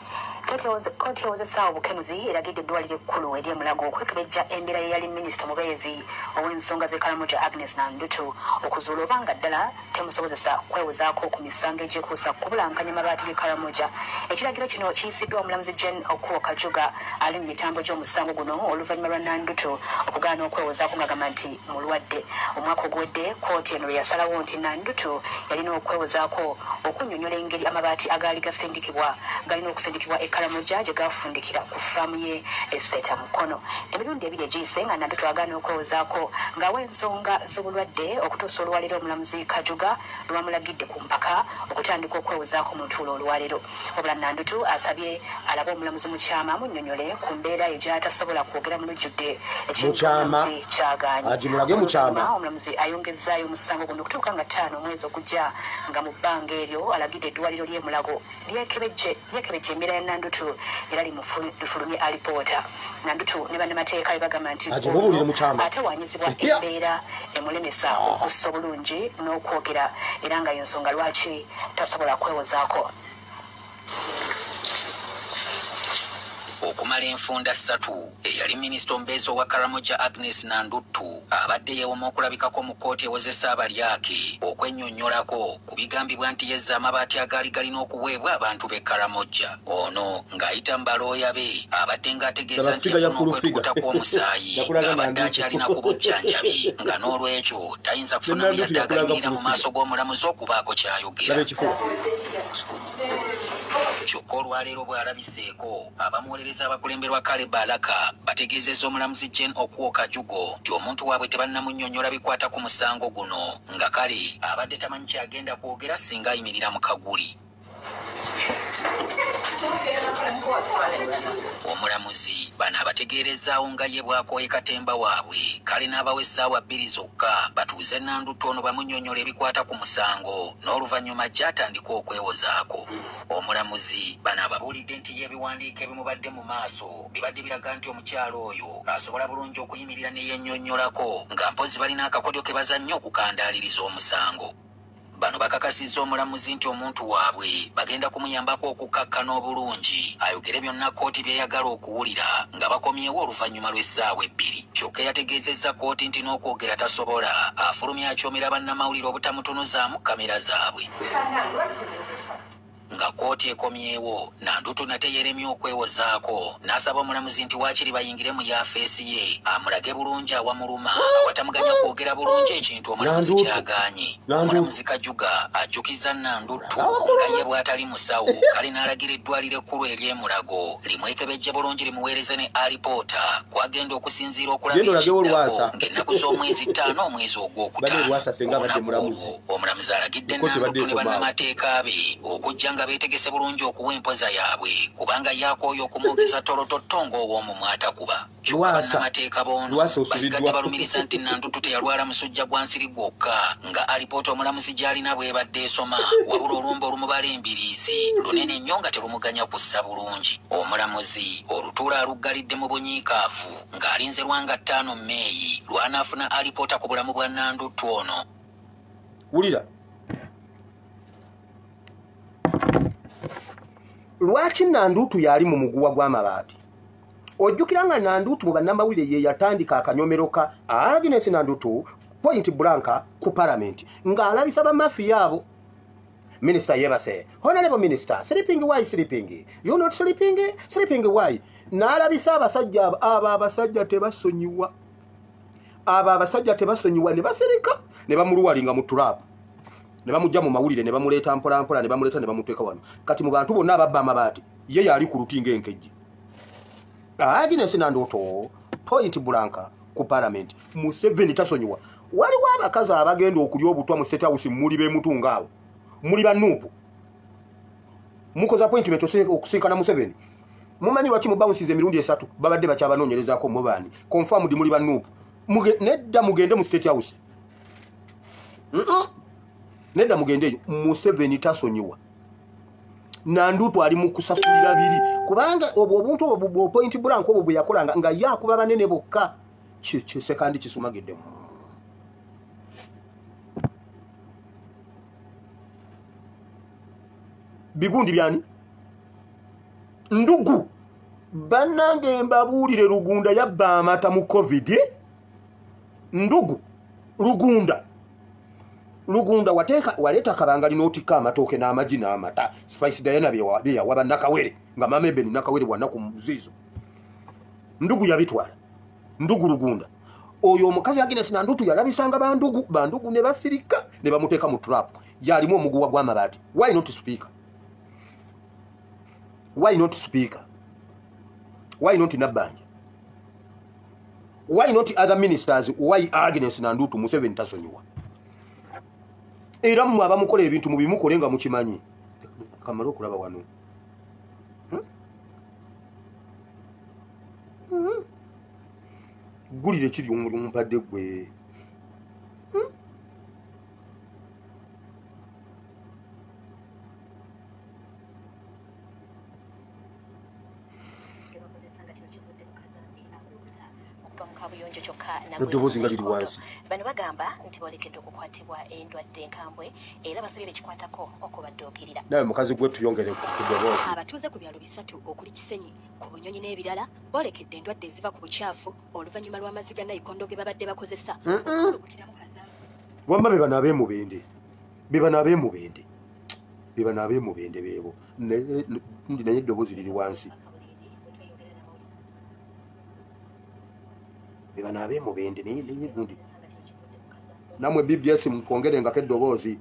Speaker 7: Kkooti ewozesa obukenuzi eragidde eddwaliro ekkulu ery'e Mulago okwekebejja embeera y'eyali minisita omubeezi ow'ensonga z'e Karamoja Agnes Nandutu okuzuula oba nga ddala temusobozesa kwewozaako ku misango egyekuusa ku kubulankanya mabaati g'e Karamoja. Ekiragiro kino kiyisiddwa omulamuzi Jane Okuo Kajuga ali mu mitambo gy'omusango guno oluvannyuma lwa Nandutu okugaana okwewozaako ng'agamba nti mulwadde. Omwaka oguwedde kkooti eno lwe yasalawo nti Nandutu yalina okwewozaako okunnyonnyola engeri amabaati agaali gasindikibwa galina okusindikibwa e Karamoja gye gafundikira ku ffaamu ye e Mukono. Emirundi ebiri egiyise nga Nandutu agaana okwewozaako ng'awa ensonga z'obulwadde okutuusa olwaleero omulamuzi Kajuga lwamulagidde ku mpaka okutandika okwewozaako mu lutuula olwaleero. Wabula Nandutu asabye alabe omulamuzi Mukyama amunnyonnyole ku mbeera ye gy'atasobola kwogera mu lujjudde, ekintu omulamuzi kyagaanyi. Omulamuzi ayongezzaayo omusango guno okutuuka nga 5 omwezi ogujja, nga mu bbanga eryo alagidde eddwaliro ly'e Mulago lyekebejje embeera ya Nandutu era lifulumye alipoota. Nandutu ne bannamateeka be bagamba nti atawaanyizibwa embeera emulemesa okussa obulungi n'okwogera, era nga y'ensonga lwaki tasobola kwewozaako.
Speaker 14: Okumala enfunda 3 eyali minisita omubeezi owa Karamoja Agnes Nandutu abadde yeewoma okulabikako mu kkooti ewozesa abalyake okwennyonnyolako ku bigambibwa nti yezza amabaati agaali galina okuweebwa abantu b'e Karamoja. Ono ng'ayita mu balooya be abadde ng'ategeeza nti yafuna okwetukuta kw'omusaayi ng'abadde akyalina ku bujjanjabi, nga n'olwekyo tayinza kufunamu yadde agayimirira mu maaso g'omulamuzi okubaako ky'ayogera. Kyokka olwaleero bw'alabiseeko, abamuwolereza abakulemberwa Kale Balaka bategeezezza omulamuzi Jane Okuo Kajugo nti omuntu waabwe tebannamunnyonnyola bikwata ku musango guno, nga kale abadde tamanyi kyagenda kwogera singa ayimirira mu kaguli. Omulamuzi bano abategeerezaawo nga ye bw'akooye katemba waabwe, kale n'abawa essaawa 2 zokka batuuze Nandutu ono bamunnyonnyola ebikwata ku musango, n'oluvannyuma ajja atandika okwewozaako. Omulamuzi bano ababuulidde nti ye ebiwandiiko ebimubadde mu maaso bibadde biraga nti omukyalo oyo asobola bulungi okuyimirira ne yennyonnyolako, nga mpozzi balina akakodyo ke bazannya okukandaaliriza omusango. Bano bakakasizza omulamuzi nti omuntu waabwe bagenda kumuyambako okukkakkana obulungi ayogere byonna kkooti by'eyagala okuwulira, nga bakomyewo oluvannyuma lw'essaawa 2. Kyokka yategeezezza kkooti nti n'okwogera tasobola, afulumya akyomera bannamawulire obutamutunuzaamu kamera zaabwe. Nga kkooti ekomyewo, Nandutu nate yeeremye okwewozaako, n'asaba omulamuzi nti waakiri bayingire mu yafeesi ye amulage bulungi awamuluma awatamuganya kwogera bulungi ekintu omulamuzi ky'agaanye. Omulamuzi Kajuga ajjukiza Nandutu nga ye bw'atali musawo, kale n'alagira eddwaliro ekkulu ery'Emulago limwekebejje bulungi limuweereze ne alipoota kwagenda okusinziira okulaba ekiddako ng'ennaku z'omwezi 5 omwezi ogwokutaano. Omulamuzi alagidde Nandutu ne bannamateeka be okujja nga beetegese bulungi okuwa empoza yaabwe, kubanga yakooye okumwogeza tolototto ng'ow'omumwa atakuba. Kyokka bannamateeka b'ono basigadde balumiriza nti Nandutu teyalwala musujja gwa nsiri gwokka, nga alipoota omulamuzi gy'alina bw'ebadde esoma, wabula olumbe olumubala embiriizi lunene nnyo nga terumuganya kussa bulungi. Omulamuzi olutuula aluggalidde mu bunyiikaavu ng'alinze lwanga 5 Meeyi lw'anaafuna alipoota ku bulamu bwa Nandutu ono.
Speaker 1: Wulira. Lwaki Nandutu yali mu muguwa gw'amabaati? Ojjukira nga Nandutu mu bannamawulire ye yatandika akanyomero ka Agnes Nandutu point blank ku palamenti ng'alabisa bamafiya abo. Minister yebase, honorable minister, sleeping why sleeping? You not sleeping? Sleeping why? N'alabisa abasajja abo, abasajja tebasonyiwa. Abo abasajja tebasonyiwa ne basirika ne bamuluwalinga mu trap. Ne bamujja mu mawulire ne bamuleeta mpola mpola ne bamuleeta ne bamuteeka wano. Kati mu bantu bonna ababba amabaati ye yali ku luti ng'enkejje. Agnes Nandutu point blank ku parliament. Museveni tasonyiwa. Waliwo abakazi abagenda okulya obutwa mu State House muli bemutunga abo. Muli banuupu. Mukoze appointment okusinkana Museveni. Mumanyi lwaki mu bounces emirundi 3 babadde bakyabanoonyerezaako mu baani. Confirmed muli banuupu. Nedda mugende mu State House. Nedda mugendeyo. Museveni tasonyiwa. Nandutu ali mu kusasulira biri, kubanga obwo obuntu obwo bwo point blank obwo bwe yakolanga nga yakuba banene bokka. Kisekandi kisumagidde. Bigundi byani? Ndugu. Bannange mbabuulire, Lugunda yabba amata mu COVID. Ndugu Lugunda. Lugunda wateeka waleeta kabangali n'otikka amatooke n'amagi n'amata. Spice Diana bye yawa Nakawere nga Mama Eben Nakawere bw'anaku muziizo. Ndugu yabitwala. Ndugu Lugunda. Oyo omukazi Agnes Nandutu yalabisanga bandugu, bandugu ne basirika ne bamuteeka mu trap. Yalimu omuguwa gw'amabaati. Why not speaker? Why not speaker? Why not Nabbanja? Why not other ministers? Why Agnes Nandutu? Museveni tasonyiwa. Era mmwe abamukola ebintu mubimukole nga mukimanyi. Kamala okulaba wano. Gulire kiri omumpadde gwe. Eddoboozi nga liri wansi.
Speaker 7: Bano bagamba nti boolekedde okukwatibwa endwadde enkambwe era basabye bekikwatako okubadduukirira.
Speaker 1: Nawe mukazi gwe tuyongere ku ddoboozi.
Speaker 19: Abatuuze ku byalo 3 okuli Kisenyi, ku Bunyonyi n'ebirala boolekedde endwadde eziva ku bukyafu oluvannyuma lw'amazzi ga nayikondo ge babadde bakozesa.
Speaker 1: Wamma be bano ab'emubende. Be bano ab'emubende. Be bano ab'emubende beebo. Naye eddoboozi liri wansi. Be bano ab'emubende naye gundi. Namwe BBS mukwongerengako eddoboozi.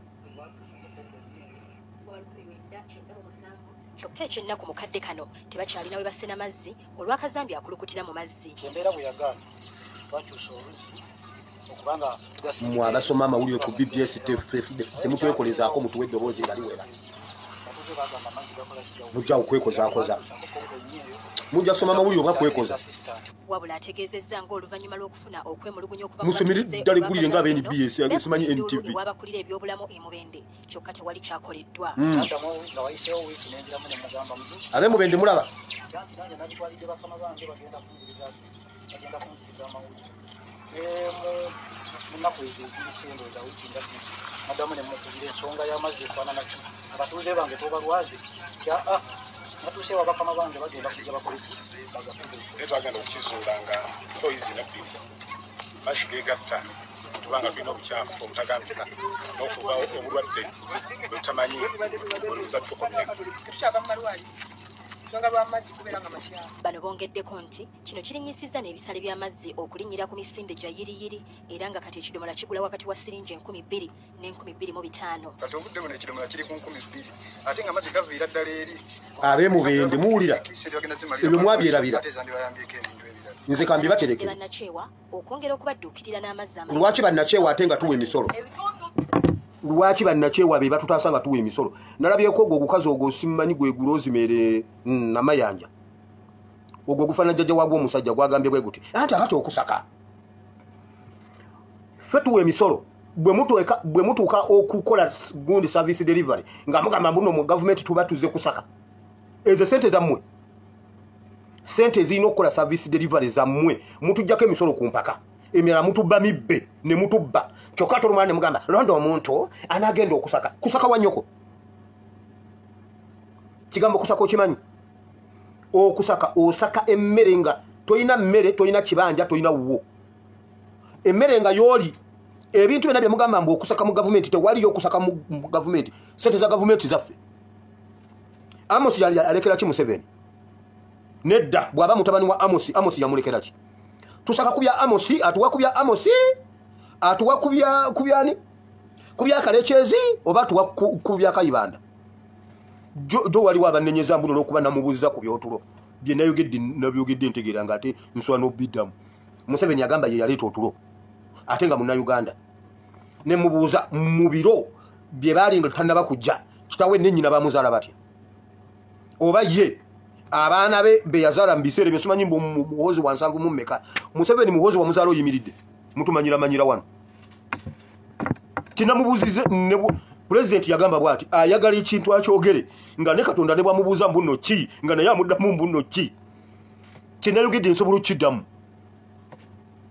Speaker 19: Kyokka ekyennaku mu kadde kano tebakyalina we basena mazzi olw'akazambi akulukutira mu mazzi.
Speaker 18: Embeera bwe yagaana twakyusa oluzzi okubanga
Speaker 1: Mmwe abasoma amawulire ku BBS, temutwekolezaako, mutuwe eddoboozi nga liwera. Mujja okwekozaakoza, mujja soma amawulire oba kwekoza.
Speaker 19: Wabula ategeezezza ng'oluvannyuma lw'okufuna okwemulugunya okuva mu
Speaker 1: Musomere
Speaker 19: batuuze
Speaker 1: ddala eggulire nga aba
Speaker 19: olw'akazambi
Speaker 1: NBS,
Speaker 19: eno,
Speaker 1: simanyi
Speaker 19: beekubye
Speaker 1: NTV.
Speaker 19: enduulu ew'abakulira ebyobulamu e Mubende, kyokka tewali kyakoleddwa.
Speaker 18: Naddamu nga wayiseewo wiiki nenziramu ne mugamba muzuuki
Speaker 1: Ab'e Mubende mulaba.
Speaker 18: Kyanti nange nagitwalidde bakama bange, bagenda kunziriza ki, bagenda kunziriza amawulire. Mu nnaku ezo eziyise, ndowooza wiiki nga 2, naddamu ne mukubira ensonga y'amazzi efaanana ki, abatuuze bange tobalwaze tya a natuuse ewa bakama bange, bagenda kujja bakole ki, bagakube.
Speaker 6: Naye twagenda okukizuula nga toyi zino ebbiri mazzi geegatta, tubanga tulina obukyafu obutagambika n'okuva obulwadde bwe tutamanyi bwe luyinza tukomya.
Speaker 10: Tetukyava mu malwaliro ensonga lw'amazzi kubeera nga makyafu.
Speaker 19: Bano bongeddeko nti kino kirinnyisizza n'ebisale by'amazzi okulinnyira ku misinde gya yiriyiri, era nga kati ekidomola kigula wakati wa siringi 2000 ne 2500.
Speaker 18: Kati obudde buno ekidomola kiri ku 2000, ate nga amazzi gaviira ddala eri.
Speaker 1: Ab'e Mubende muwulira?
Speaker 18: Sente bagenda zimalira.
Speaker 1: Ebyo mwabyerabira.
Speaker 18: Ate zandibayambyeko ebintu ebirala.
Speaker 1: Nze kambibaterekere.
Speaker 19: Bannakyewa okwongera okubadduukirira n'amazzi
Speaker 1: Lwaki bannakyewa ate nga tuwa emisolo? Lwaki bannakyewa be batutaasa nga tuwa emisolo? Nalabyeko ogwo ogukazi ogwo, simumanyi, gwe Rosemary Namayanja, ogwo ogufaanana jjajja wagwo omusajja, gwagambye bwe guti anti akati okusaka ffe tuwa emisolo. Bwe mutuuka okukola gundi service delivery nga mugamba mbuno mu gavumenti tuba tuze kusaka ezo sente zammwe, sente ezirina okukola service delivery zammwe. Mutujjako emisolo ku mpaka, emirala mutubba mibbe ne mutubba, kyokka tolumala ne mugamba londa omuntu anaagenda okusaka. Kusaka wa nnyoko? Kigambo kusaka okimanyi? Okusaka, osaka emmere nga tolina mmere, tolina kibanja, tolina wuwo, emmere nga yooli. Ebintu byonna bye mugamba mbu okusaka mu gavumenti, tewaliyo okusaka mu gavumenti. Sente za gavumenti zaffe. Amos yali alekera ki Museveni? Nedda, bw'aba mutabani wa Amosi, Amosi yamulekera ki? Tusaka ku bya Amosi, atuwa ku bya Amosi, atuwa ku byani, ku bya Kalekyezi, oba atuwa ku bya Kayibanda? Jo waliwo abanenyeza mbuno olw'okuba namubuuza ku byotulo bye nayogedde. Nabyogedde ntegeera nga ate nsobola n'obiddamu. Museveni yagamba ye yaleeta otulo, ate nga Munnayuganda. Ne mubuuza mu biro bye baali nga tannaba kujja, kitawe nennyina bamuzaala batya? Oba ye abaana be be yazaala mu biseera ebyo, simanyi mbu Muhoozi wa 74? Museveni Muhoozi wamuzaala oyimiridde? Mutumanyira manyira wano. Kinamubuuzize pulezidenti yagamba bw'ati ayagala ekintu akyogere nga ne Katonda ne bwamubuuza mbuno ki, nga naye amuddamu mbuno ki. Kyenayogedde nsobola okukiddamu.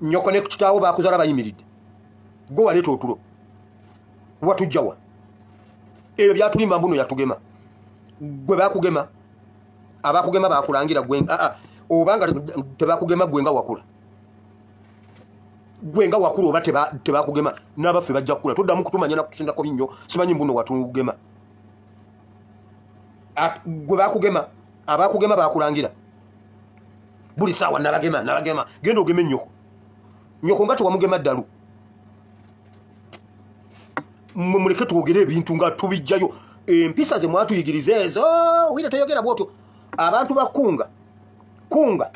Speaker 1: Nyoko ne kitaawo bakuzaala bayimiridde? Gwe waleeta otulo, watujjawa? Ebyo byatulimba mbuno yatugema. Gwe bakugema, abakugema bakulangira gwe aa oba nga tebakugema, gwe nga wakula, gwe nga wakula oba tebakugema, n'abaffe bajja kukula. Toddamu kutumanya nakutusindako binnyo, simanyi mbuno watugema. Gwe bakugema, abakugema bakulangira buli saawa, nabagema, nabagema. Genda ogeme ennyoko. Nyoko nga tewamugema ddalu. Mmwe muleke twogere ebintu nga tubijjayo. Empisa ze mwatuyigiriza ezo, wire toyogera bwotyo. Abantu bakunga kunga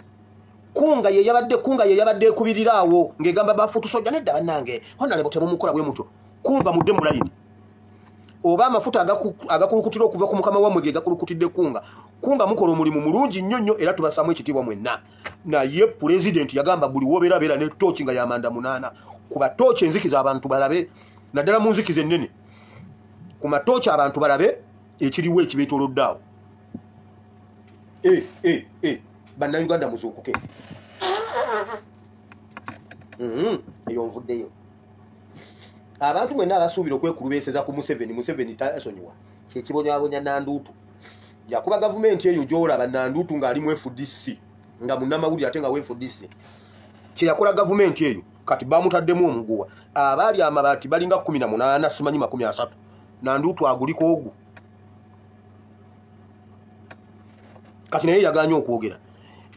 Speaker 1: kunga ye yabadde kunga ye yabadde ekubirira awo ng'egamba bafutusojja. Nedda bannange, honalebo, temumukola bwe mutyo. Kunga mudde mu layini, oba amafuta agakulukutira okuva ku mukama wammwe ge gakulukutidde. Kunga, kunga mukola omulimu mulungi nnyo nnyo, era tubasaamu ekitiibwa mwenna. Naye pulezidenti yagamba buli wobeera beera ne tooki nga yamanda 8 kuba tooki enzikiza abantu balabe, naddala mu nzikiza ennene, ku matooki abantu balabe ekiriwo ekibeetoolodde awo. E, e, e, Bannayuganda muzuukuke. Eyo nvuddeyo. Abantu mwenna abasuubira okwekulubeeseza ku Museveni, Museveni tasonyiwa. Kyekibonyabonya Nanduutu, yakuba gavumenti eyo gyolaba. Nanduutu ng'ali mu FDC, nga munnamawulire ate nga mu FDC, kyeyakola gavumenti eyo kati bamutaddemu omuguwa. Abaali amabaati balinga 18, simanyi 30. Nanduutu aguliko ogwo kati, naye yaganye okwogera.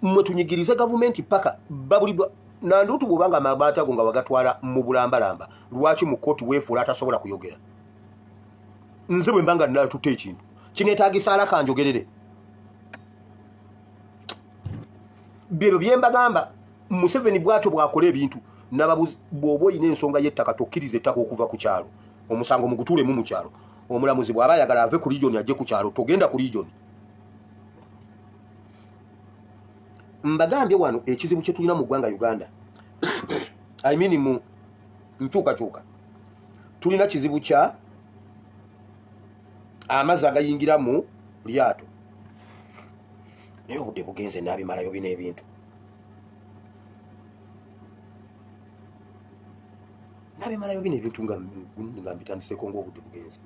Speaker 1: Mmwe tunyigirize gavumenti paka babulidwa. Nanduutu, bwobanga amabaati ago nga wagatwala mu bulambalamba, lwaki mu kooti weefuula atasobola kuyogera? Nze bwe mbanga natuta ekintu kineetagisa alaka njogerere. Byebyo byembagamba, Museveni bwatyo bw'akola ebintu. Nababuzi, bw'oba oyina ensonga y'ettaka, tokkiriza ettaka okuva ku kyalo. Omusango mugutuulemu mu kyalo. Omulamuzi bw'aba ayagala ave ku region ajje ku kyalo, togenda ku region. Mbagambye wano ekizibu kye tulina mu ggwanga Uganda, I mean mu nkyukakyuka, tulina kizibu kya amazzi agayingira mu lyato. Naye obudde bugenze, n'abimalayo bino ebintu, n'abimalayo bino ebintu nga mbitandiseko ng'obudde bugenze.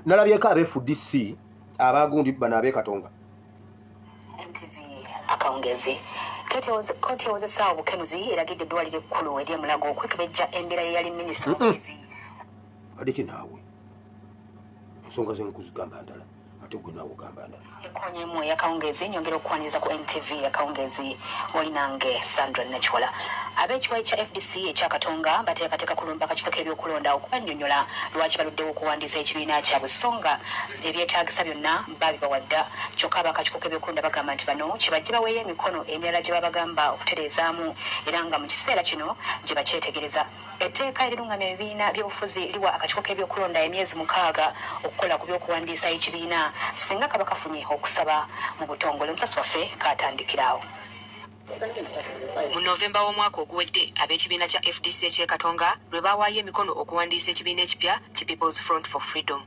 Speaker 1: Nalabyeko aba FDC abagundi bano ab'e Katonga.
Speaker 7: NTV akawungezi. Kooti ewozesa obukenuzi eragidde eddwaliro ekkulu ery'e Mulago okwekebejja embeera y'eyali minisita omubeezi.
Speaker 1: Ate ki naawe, ensonga zenkuzigamba ndala, ate gwe naawe ogamba ndala.
Speaker 7: Ekonyemu eyakawungezi, nyongera okukwaniriza ku NTV yakawungezi, oli nange Sandra Nakiwala. Ab'ekiwayi kya FDC ekya Katonga bateekateeka kulumba akakiiko k'ebyokulonda okubannyonnyola lwaki baluddewo okuwandiisa ekibiina kyabwe, so nga ebyetaagisa byonna baabibawa dda. Kyokka ab'akakiiko k'ebyokulonda bagamba nti bano kibajje baweeyo emikono emirala gye babagamba okutereezaamu, era nga mu kiseera kino gye bakyetegereza. Etteeka erirungamya ebibiina by'obufuzi liwa akakiiko k'ebyokulonda emyezi 6 okukola ku by'okuwandiisa ekibiina singa kaba kafunye okusaba mu butongole. Omusasi waffe katandikirawo.
Speaker 20: Mu Novemba w'omwaka oguwedde, ab'ekibiina kya FDC eky'e Katonga lwe baawaayo emikono okuwandiisa ekibiina ekipya ki People's Front for Freedom.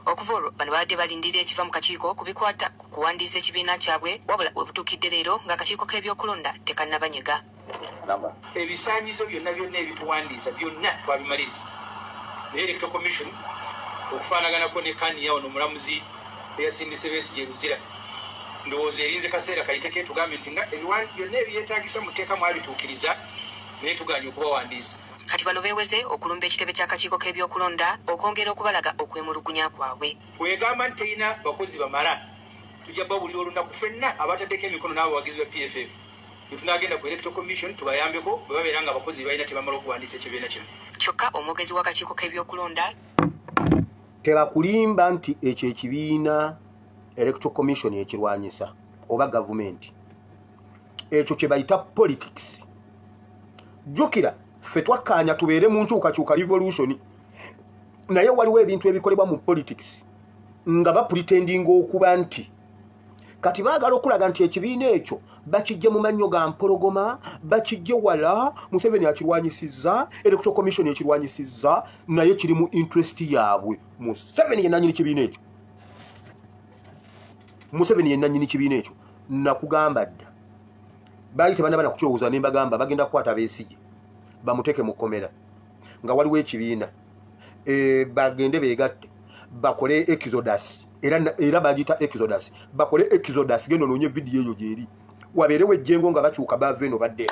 Speaker 20: Okuva olwo bano babadde balindirira ekiva mu kakiiko ku bikwata ku kuwandiisa ekibiina kyabwe, wabula we butuukidde leero ng'akakiiko k'ebyokulonda tekannabanyega.
Speaker 21: Ebisaanyizo byonna byonna ebituwandiisa byonna twabimaliriza, naye Electoral Commission, okufaanaganako ne kaniya ono omulamuzi eyasindise Besigye Luzira, ndowooza erinze kaseera kayiteko etugambe nti nga byonna ebyetaagisa mu tteeka mwabituukiriza, naye tuganye okubawandiisa.
Speaker 20: Kati bano beeweze okulumba ekitebe ky'akakiiko k'ebyokulonda okwongera okubalaga okwemulugunya kwabwe.
Speaker 21: Bwegamba nti terina bakozi bamala, tujja babulira olunaku ffenna abataddeko emikono n'abawagizi ba PFF bwe tunagenda ku Electoral Commission tubayambeko bwe babeera nga abakozi balina tebamala okuwandiisa ekibiina kino.
Speaker 20: Kyokka omwogezi w'akakiiko k'ebyokulonda
Speaker 1: Tebakulimba nti ekyo ekibiina Electoral Commission ekirwanyisa oba gavumenti. Ekyo kye bayita politics. Jjukira ffe twakkaanya tubeere mu nkyukakyuka, revolution, naye waliwo ebintu ebikolebwa mu politics nga bapretendinga okuba nti kati baagala okulaga nti ekibiina ekyo bakijje mu mannyo ga mpologoma, bakijje wala. Museveni akirwanyisizza, Electoral Commission ekirwanyisizza, naye kiri mu interest yaabwe. Museveni yenanyini kibiina ekyo, Museveni yenanyini kibiina ekyo. Nakugamba dda, baali tebanaba nakukirowooza, ne mbagamba bagenda kukwata Besigye bamuteeke mu kkomera nga waliwo ekibiina, bagende beegatte bakole exodus. Era bagiyita exodus, bakole exodus. Genda onoonye vidiyo eyo gyeri, wabeerewo ejjengo nga bakyuka bava eno badde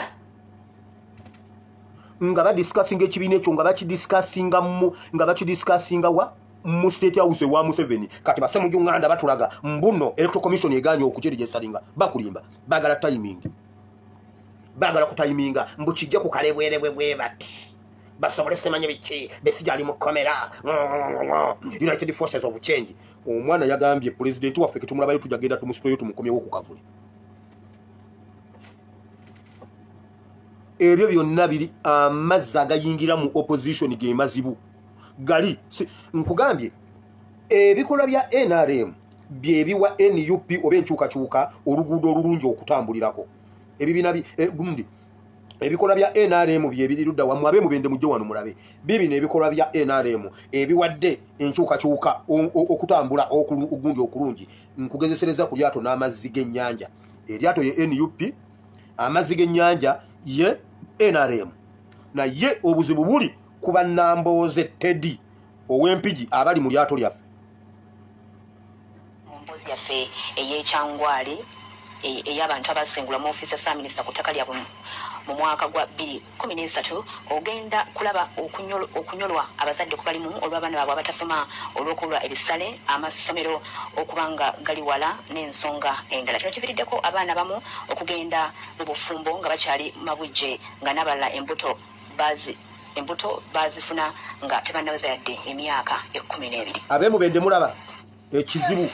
Speaker 1: nga badiscussinga ekibiina ekyo, nga bakidiscussinga mu nga bakidiscussinga wa mu State House ewa Museveni. Kati basemujunganda batulaga mbuno Electoral Commission eganye okukiregisteringa. Bakulimba, baagala timing, baagala kutayiminga mbu kijje ku kalebwerebwe bwe bati basobole semanye biki. Besigye ali mu kkomera, United Forces of Change. Omwana yagambye pulezidenti waffe ketumulabayo, tujja genda tumusitoyo tumukomyewo ku kavule. Ebyo byonna biri amazzi agayingira mu opposition ge mazibu gali. Nkugambye ebikolwa bya NRM byebiwa NUP oba enkyukakyuka oluguudo olulungi okutambulirako. Ebibiina gundi ebikolwa bya NRM byebiri ludda wammwe ab'e Mubende, mujje wano mulabe bibino ebikolwa bya NRM ebiwadde enkyukakyuka okutambula ogundi okulungi. Nkugezesereza ku lyato n'amazzi g'ennyanja. Eryato ye NUP, amazzi g'ennyanja ye NRM. Naye obuzibu buli ku bannambooze Teddy ow'Empigi abali mu lyato lyaffe.
Speaker 7: Mu mboozi yaffe ey'ekyangwali ey'abantu abasengulwa mu ofiisi ya ssaaminisita ku ttaka lyabwe mu mwaka gwa 2013, ogenda kulaba okunyolwa abazadde ku balimu olw'abaana baabwe abatasoma olw'okulwa ebisale, amasomero okuba nga gali wala n'ensonga endala. Kino kiviiriddeko abaana abamu okugenda mu bufumbo nga bakyali mabujje, nga n'abalala embuto bazifuna nga tebannaweza yadde emyaka 12.
Speaker 1: Ab'e Mubende mulaba ekizibu.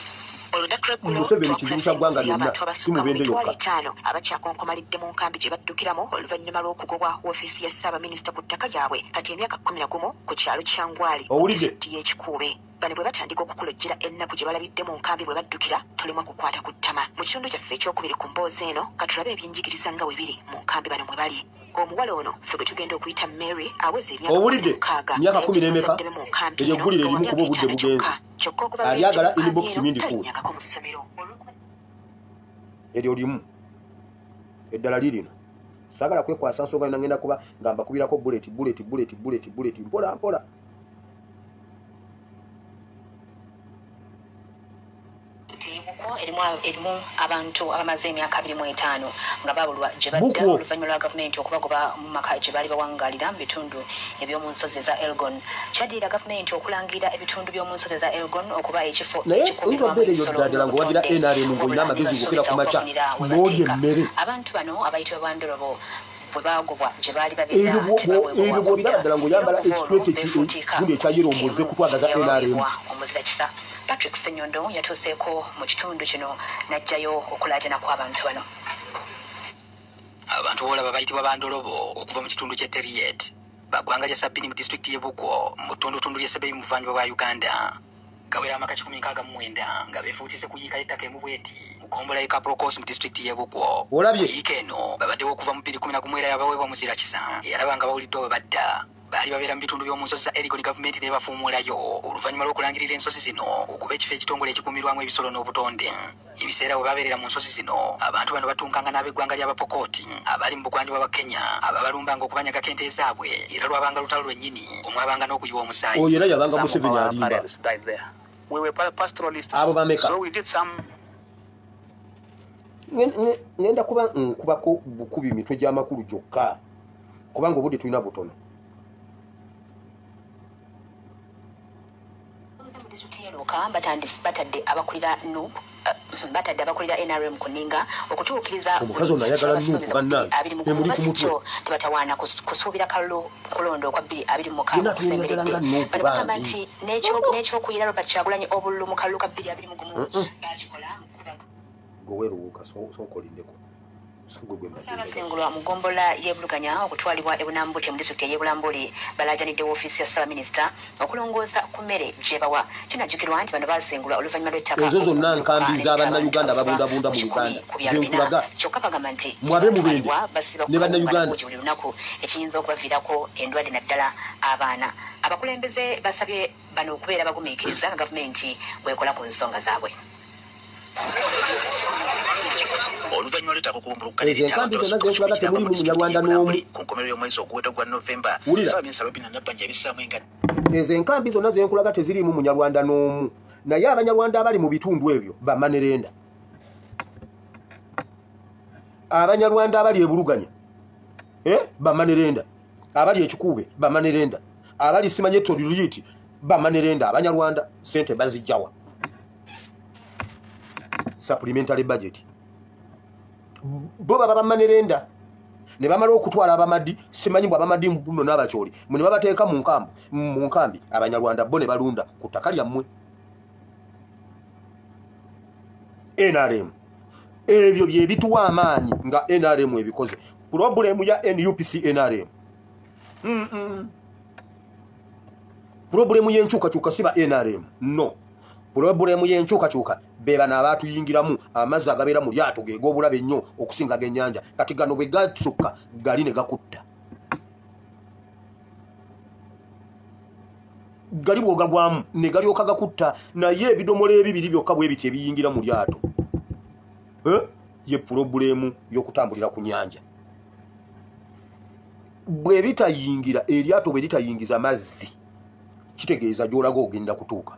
Speaker 20: Olunaku lw'eggulo
Speaker 1: Museveni kizibu kya ggwanga lyonna,
Speaker 20: abantu
Speaker 1: si
Speaker 20: abasukka mu
Speaker 1: Mubende
Speaker 20: mitwalo
Speaker 1: yokka.
Speaker 20: 50 abakyakonkomalidde mu nkambi gye baddukiramu oluvannyuma lw'okugobwa woofiisi ya Ssaabaminisita ku ttaka lyabwe kati emyaka 11 ku kyalo Kyangwali mu
Speaker 1: Owulidde?
Speaker 20: disitulikiti y'e Kikuube. Bano bwe batandika okukulojjera ennaku gye balabidde mu nkambi bwe baddukira, tolemwa kukwata ku ttama. Mu kitundu kyaffe ekyokubiri ku mboozi eno, katulabe ebyenjigiriza nga bwe biri mu nkambi bano mwe bali. Omuwala ono ffe gwe tugenda okuyita Mary aweza emyaka
Speaker 1: Owulidde?
Speaker 20: 16.
Speaker 1: Myaka
Speaker 20: Naye
Speaker 1: kumi n'emeka?
Speaker 20: muzadde be mu nkambi
Speaker 1: Eryo
Speaker 20: eno
Speaker 1: eggulire
Speaker 20: nga wa
Speaker 1: erimu kuba
Speaker 20: myaka
Speaker 1: obudde
Speaker 20: 5
Speaker 1: bugenze.
Speaker 20: kyokka. Kyokka okuva lwe
Speaker 1: Alyagala
Speaker 20: yajja mu nkambi
Speaker 1: inbox
Speaker 20: eno
Speaker 1: mindi cool.
Speaker 20: talinnyangako mu ssomero.
Speaker 1: Eryo limu, eddala lirino. Saagala kwekwasa nsonga yonna, ngenda kuba nga mbakubirako bullet bullet bullet bullet bullet, mpola mpola.
Speaker 7: Bukwo erimu abantu abamaze emyaka 25 nga babulwa gye badda
Speaker 1: Bukwo.
Speaker 7: oluvannyuma lwa gavumenti okubagoba mu maka gye baali bawangaalira mu bitundu eby'omu nsozi eza Elgon. Kyaddirira gavumenti okulangira ebitundu by'omu nsozi eza Elgon okuba ekifo
Speaker 1: Naye oyinza
Speaker 7: ekikuumirwamu
Speaker 1: okubeera eyo
Speaker 7: ebisolo
Speaker 1: ddala ddala ng'owagira
Speaker 7: n'obutonde,
Speaker 1: NRM ng'olina
Speaker 7: wabula
Speaker 1: amagezi, ng'okera ku
Speaker 7: nebasuubiza
Speaker 1: makya
Speaker 7: okubafunira we
Speaker 1: n'olya
Speaker 7: bateeka.
Speaker 1: emmere.
Speaker 7: Abantu bano abayitibwa bandolobo bwe baagobwa gye baali babeera
Speaker 1: Ebyo
Speaker 7: tebaweebwa
Speaker 1: ebyo bw'obiraba
Speaker 7: wakudda
Speaker 1: ddala
Speaker 7: era
Speaker 1: ng'oyambala
Speaker 7: okuva olwo
Speaker 1: ekisweta
Speaker 7: beefuutiika
Speaker 1: gundi ekya yellow ng'ozze
Speaker 7: emu
Speaker 1: kutwagaza NRM.
Speaker 7: eyabaweebwa omuzira kisa. Patrick Ssenyondo yatuuseeko mu kitundu kino n'aggyayo okulaajana kw'abantu bano.
Speaker 14: Abantu boolaba bayitibwa bandolobo okuva mu kitundu ky'e Teriet, baggwanga lya Sabini mu disitulikiti y'e Bukwo mu ttundutundu ly'e Sebei mu buvanjuba bwa Uganda. Gawera amaka 169 nga beefuutise ku yiika y'ettaka emu bweti mu ggombolola y'e Kaprokosi mu disitulikiti y'e Bukwo.
Speaker 1: Olabye?
Speaker 14: Ku yiika eno babaddewo okuva mu 2011 era yabaweebwa muzira kisa eyalaba nga bawuliddwa bwe badda. Baali babeera mu bitundu by'omu nsozi za Elgon, gavumenti n'ebafuumuulayo oluvannyuma lw'okulangirira ensozi zino okuba ekifo ekitongole ekikuumirwamu ebisolo n'obutonde. Ebiseera bwe babeerera mu nsozi zino, abantu bano batunkanga n'ab'eggwanga ly'Abapokooti abali mu bugwanjuba bwa Kenya ababalumbanga okubanyagako ente zaabwe, era lwabanga lutalo lwennyini omwabanga n'okuyiwa omusaayi.
Speaker 1: Oyo era yabanga
Speaker 3: Some of
Speaker 1: Museveni
Speaker 3: our
Speaker 1: alimba.
Speaker 3: parents died there. We were pastoralists.
Speaker 1: Abo bameka?
Speaker 3: So we did some
Speaker 1: Ngenda kuba nkubako bukubi mitwe gy'amakulu gyokka kubanga obudde tulina butono.
Speaker 7: Mu disitulikiti y'e Luuka batadde abakulira NUP, batadde abakulira NRM ku nninga okutuukiriza
Speaker 1: Omukazi ono ayagala NUP
Speaker 7: kyabasuubiza
Speaker 1: bannange,
Speaker 7: abiri mu
Speaker 1: emuli
Speaker 7: gumu
Speaker 1: ku mutwe.
Speaker 7: kyo tebatawaana kusuubira kalulu kulonda okwa 2026
Speaker 1: Yenna atulinga ddala
Speaker 7: kusemberedde.
Speaker 1: nga NUP
Speaker 7: Bano bagamba
Speaker 1: bambi.
Speaker 7: nti n'ekyokuyira Robert Kyagulanyi obululu mu kalulu ka 2021 baakikola mu kubaga.
Speaker 1: Gwe weeruwuka, sooka olindeko. So gwe gwe mbadde njagala.
Speaker 7: Abasengulwa mu ggombolola y'e Buluganya okutwalibwa e Bunambute mu disitulikiti ey'e Bulambuli balaajanidde woofiisi ya Ssaabaminisita okulongoosa ku mmere gye bawa. Kinajjukirwa nti bano baasengulwa oluvannyuma lw'ettaka
Speaker 1: Ezo zonna
Speaker 7: okukulukuka
Speaker 1: nkambi
Speaker 7: n'ettaka
Speaker 1: z'Abannayuganda
Speaker 7: abantu
Speaker 1: ababundabunda mu
Speaker 7: mu kikumi
Speaker 1: Uganda.
Speaker 7: ku byalo
Speaker 1: Ze
Speaker 7: bina.
Speaker 1: nkulaga.
Speaker 7: Kyokka bagamba nti
Speaker 1: Mmwe ab'e Mubende
Speaker 7: batwalibwa basiba
Speaker 1: ne Bannayuganda.
Speaker 7: buugi buli lunaku ekiyinza okubaviirako endwadde naddala abaana. Abakulembeze basabye bano okubeera bagumiikiriza nga gavumenti bw'ekola ku nsonga zaabwe.
Speaker 22: Oluvannyuma lw'ettaka okubumbulukuka
Speaker 1: Ezo enkambi zonna ze nkulaga temulimu Munyarwanda n'omu.
Speaker 22: ku nkomerero y'omwezi oguwedde ogwa Novemba,
Speaker 1: Wulira.
Speaker 22: Ssaabaminisita Robinah Nabbanja yabissaamu engatto.
Speaker 1: Ezo enkambi zonna ze nkulaga teziriimu Munyarwanda n'omu, naye Abanyarwanda abali mu bitundu ebyo bamanerenda. Abanyarwanda abali e Buluganya bamanerenda, abali e Kikuube bamanerenda, abali simanye Toluliti bamanerenda. Abanyarwanda sente bazijjawa? Supplementary budget. Bo baba bamanerenda ne bamala okutwala abamadi, simanyi bwe abamadi buno n'abakyoli mwe ne babateeka mu nkambi. Abanyarwanda bo ne balunda ku ttaka lyammwe. NRM ebyo bye bituwa amaanyi nga NRM ebikoze. Pulobulemu ya NUPC NRM, pulobulemu y'enkyukakyuka si ba NRM, no. Pulobulemu y'enkyukakyuka be bano abaatuyingiramu amazzi agabeera mu lyato ge g'obulabe ennyo okusinga ag'ennyanja. Kati gano bwe gasukka gali ne gakutta. Gali bw'ogagwamu ne galyoka gakutta, naye ebidomola ebibiri byokka bwe biti ebiyingira mu lyato. Ye pulobulemu y'okutambulira ku nnyanja. Bwe bitayingira, eryato bwe litayingiza mazzi, kitegeeza gy'olaga ogenda kutuuka.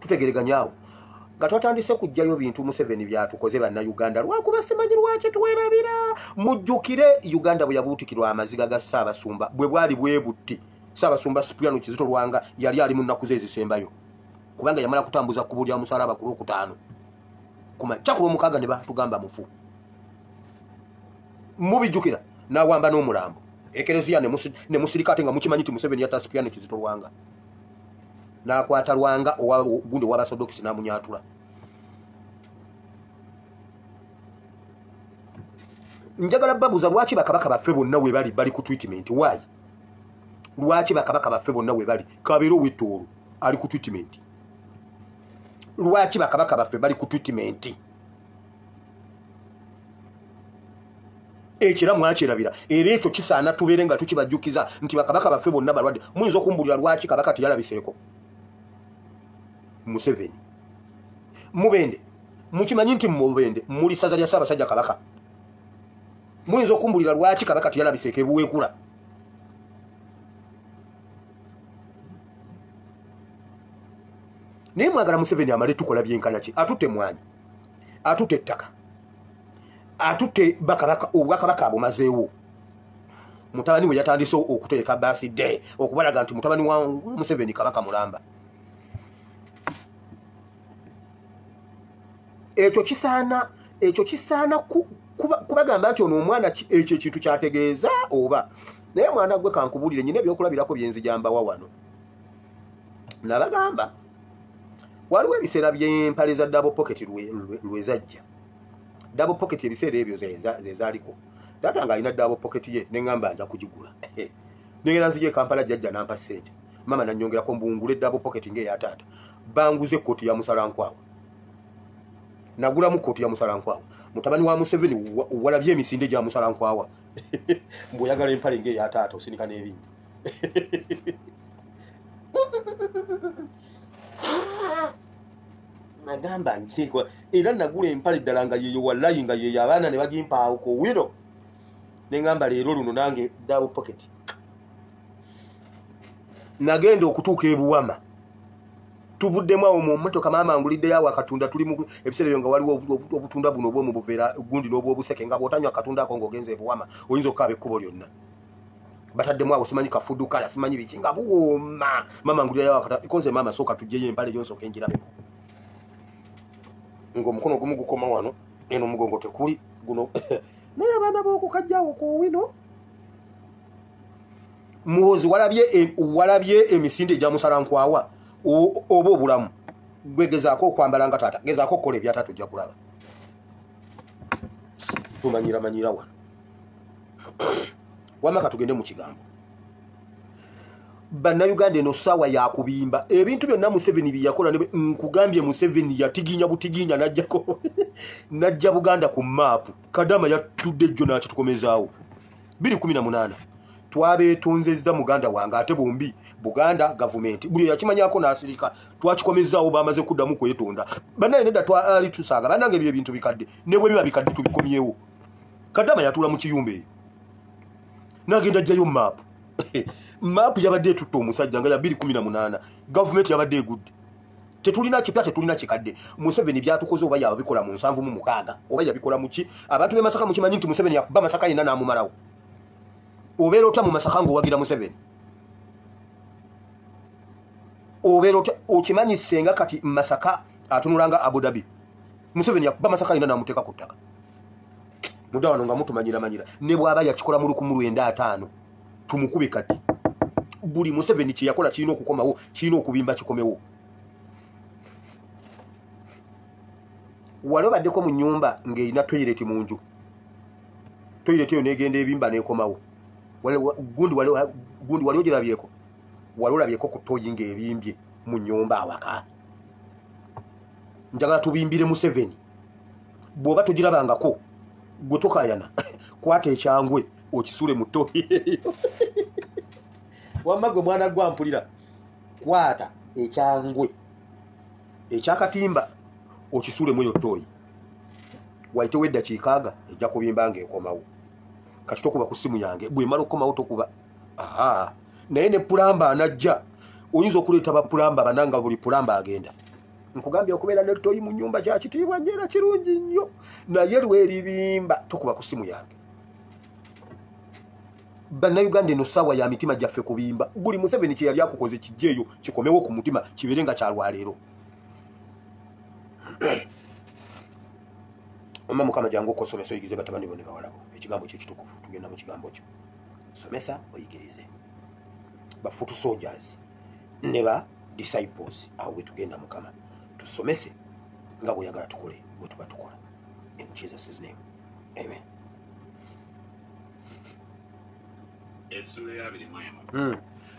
Speaker 1: Tutegereganyaawo nga twatandise kuggyayo bintu Museveni byatukoze Bannayuganda, lwakuba simanyi lwaki twerabira. Mujjukire Uganda bwe yabuutikirwa amaziga ga Ssaabasumba bwe bwali bwe butti. Ssaabasumba Cypriano Kizito Lwanga yali ali mu nnaku ze ezisembayo, kubanga yamala kutambuza kkubo lya musaalaba ku Lwokutaano ku makya ku Lwomukaaga ne batugamba mufu. Mubijjukira n'awamba n'omulambo. Ekereziya ne musirika ate nga mukimanyi nti Museveni yatta Sipiyano Kizito Lwanga. N'akwata Lwanga gundi ow'Abasodokisi n'amunyatula. Njagala babuuza lwaki bakabaka baffe bonna we bali bali ku treatment. Why? Lwaki bakabaka baffe bonna we bali? Kabeera ow'ettoolo ali ku treatment. Lwaki bakabaka baffe bali ku treatment? Ekira mwakyerabira era ekyo kisaana tubeere nga tukibajjukiza nti bakabaka baffe bonna balwadde. Muyinza okumbulira lwaki kabaka teyalabiseeko Museveni? Mubende mukimanyi nti Mubende muli ssaza lya Ssaabasajja Kabaka. Muyinza okumbulira lwaki kabaka teyalabiseeko ebuweekula? Naye mwagala Museveni amale tukola byenkana ki? Atutte mwanyi, atutte ettaka, atutte bakabaka, obwakabaka abumazeewo. Mutabani we yatandise okuteeka birthday okubalaga nti mutabani wa Museveni kabaka mulamba. Ekyo kisaana kubagamba nti ono omwana ekyo ekintu kyategeeza oba. Naye mwana gwe kankubulire, nyina ebyokulabirako byenzijambawa wano. Nabagamba waliwo ebiseera by'empale za double pocket lwe zajja. Double pocket ebiseera ebyo ze zaaliko. Taata ng'alina double pocket ye ne ŋŋamba nja kugigula. Nengera nzija e Kampala, jjajja n'ampa ssente. Maama nannyongerako mbungule double pocket ng'eya taata. Banguze ekkooti ya Musalankwawa. Nagulamu kkooti ya Musalankwawa. Mutabani wa Museveni walabye emisinde gya Musalankwawa. Mbw'oyagala empale ng'eya taata osinika n'ebinnya. Nagamba nti era nagula empale ddala nga yeyo wallayi nga yeyo abaana ne bagimpaawo ku wino. Ne ŋŋamba leero luno nange double pocket. Nagenda okutuuka e Buwama. Tuvuddemu awo mu mmotoka, maama anguliddeyo awo akatunda. Tuli mu ebiseera ebyo nga waliwo obutunda buno obw'omu buveera gundi n'obw'obuseke, nga bw'otanywa akatunda ako ng'ogenze e Buwama oyinza okukaaba ekkubo lyonna. Bataddemu awo simanyi kafudu kala simanyi biki nga buwooma. Maama angulirayo awo akatunda, koze maama sooka tuggyeyo empale yo nsooke ngirabeko. Ng'omukono gumu gukoma wano, eno omugongo tekuli guno. Naye abaana b'okukajjawo ku wino. Muhoozi walabye emisinde egya Musalankwawa oba obulamu. Gwe gezaako okwambala nga taata, gezaako okukola ebya taata ojja kulaba. Tumanyira manyira wano. Wamma ka tugende mu kigambo. Bannayuganda eno ssaawa ya kubimba. Ebintu byonna Museveni bye yakola nkugambye Museveni yatiginya butiginya n'ajjako n'ajja Buganda ku maapu. Kadama yatudde jjo n'akitukomezaawo. 2018 twabeetonzezza muganda wange ate bombi Buganda gavumenti. Buli yakimanyako n'asirika. Twakikomezaawo bamaze kuddamu kwetonda. Bannaye nedda twali tusaaga. Bannange ebyo ebintu bikadde. Ne bwe biba bikadde tubikomyewo. Kadama yatuula mu kiyumba eyo. N'agenda ajjayo maapu. Maapu yabadde etutta omusajja nga ya 2018. Gavumenti yabadde egudde. Tetulina kipya, tetulina kikadde. Museveni byatukoze oba yabikola mu 76 oba yabikola mu ki? Abantu b'e Masaka mukimanyi nti Museveni yakuba Masaka yenna n'amumalawo. Obeera otya mu Masaka ng'owagira Museveni? Obeera otya? Okimanyi ssenga kati Masaka atunula nga Abu Dhabi. Museveni yakuba Masaka yenna n'amuteeka ku ttaka. Mudda wano nga mutumanyira manyira. Ne bw'aba yakikola mu 1950 tumukube kati. Buli Museveni kye yakola kirina okukomawo, kirina okubimba kikomewo. Wali obaddeko mu nnyumba ng'erina toyireti mu nju. Toyireti eyo n'egenda ebimba n'ekomawo. Gundi wali ogirabyeko? Wali olabyeko ku toyi ng'ebimbye mu nnyumba awaka? Njagala tubimbire Museveni. Bw'oba togirabangako, gwe tokaayana. Kwata ekyangwe okisuule mu toyi eyo. Wamma gwe mwana gwa mpulira. Kwata ekyangwe ekyakatimba okisuulemu eyo toyi. Wayitewo eddakiika aga ejja kubimba ng'ekomawo. Kati tokuba ku ssimu yange, bw'emala okukomawo tokuba. Aha. Naye ne pulamba anajja, oyinza okuleeta bapulamba bana nga buli pulamba agenda. Nkugambye okubeera ne toyi mu nnyumba kya kitiibwa nnyo era kirungi nnyo. Naye lweribimba tokuba ku ssimu yange. Bannayuganda eno ssaawa ya mitima gyaffe kubimba. Buli Museveni kye yali akukoze kijjeeyo kikomewo ku mutima kibeere nga kya lwaleero. Omma Mukama jangu okosomesa oyigize batabani bo ne bawala bo ekigambo kye ekitukuvu. Tugenda mu kigambo kyo. Somesa oyigirize. Ba foot soldiers ne ba disciples awo wetugenda. Mukama, tusomese nga bw'oyagala tukole bwe tuba tukola. In Jesus' name, amen.
Speaker 5: Essula ya 21.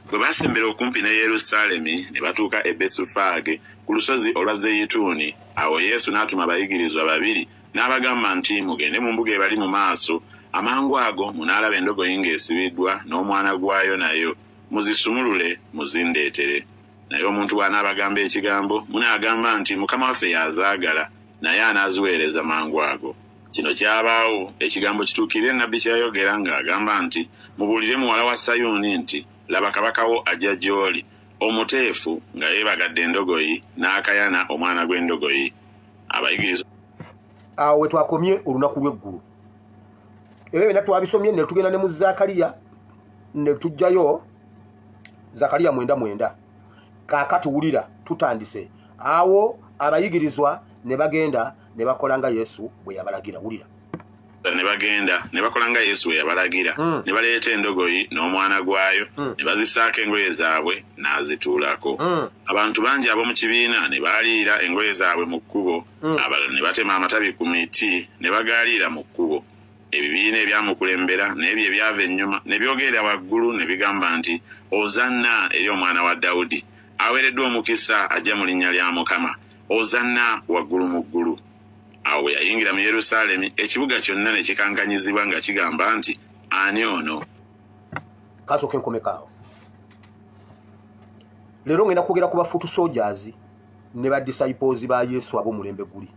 Speaker 5: Bwe baasembera okumpi ne Yerusaalemi ne batuuka e Besufaage ku lusozi olwa Zeyituuni, awo Yesu n'atuma abayigirizwa babiri n'abagamba nti, "Mugende mu mbuga ebali mu maaso, amangu ago munaalaba endogoyi ng'esibiddwa n'omwana gwayo nayo, muzisumulule muzindeetere. Naye omuntu bw'anaabagamba ekigambo, munaagamba nti, 'Mukama waffe y'azaagala,' naye anaaziweereza mangu ago." Kino kyabaawo ekigambo kituukirire nnabbi kyeyayogera ng'agamba nti, "Mubuulire muwala wa Sayuuni nti, Laba kabaka wo ajja gy'oli, omuteefu, nga yeebagadde endogoyi, n'akayana omwana gw'endogoyi." Abayigirizwa
Speaker 1: Awo we twakomye olunaku lw'eggulu. Ebyo byonna twabisomye ne tugenda ne mu Zakaliya, ne tujjayo Zakaliya 9:9. Kaakati wulira, tutandise awo. Abayigirizwa ne bagenda ne bakola nga Yesu bwe yabalagira. Wulira.
Speaker 5: Ne bagenda ne bakola nga Yesu bwe yabalagira, ne baleeta endogoyi n'omwana gwayo, ne bazisaako engoye zaabwe, n'azituulako. Abantu bangi ab'omu kibiina ne baaliira engoye zaabwe mu kkubo, abalala ne batema amatabi ku miti ne bagaaliira mu kkubo. Ebibiina ebyamukulembera n'ebyo ebyava ennyuma ne byogerera waggulu ne bigamba nti, "Ozanna eri omwana wa Dawudi! Aweereddwa omukisa ajja mu linnya lya Mukama! Ozanna waggulu mu ggulu!" Awo bwe yayingira mu Yerusaalemi, ekibuga kyonna ne kikankanyizibwa nga kigamba nti, "Ani ono?"
Speaker 1: Kasooke nkomekaawo. Leero ngenda kwogera ku ba foot soldiers ne ba disciples ba Yesu ab'omulembe guli,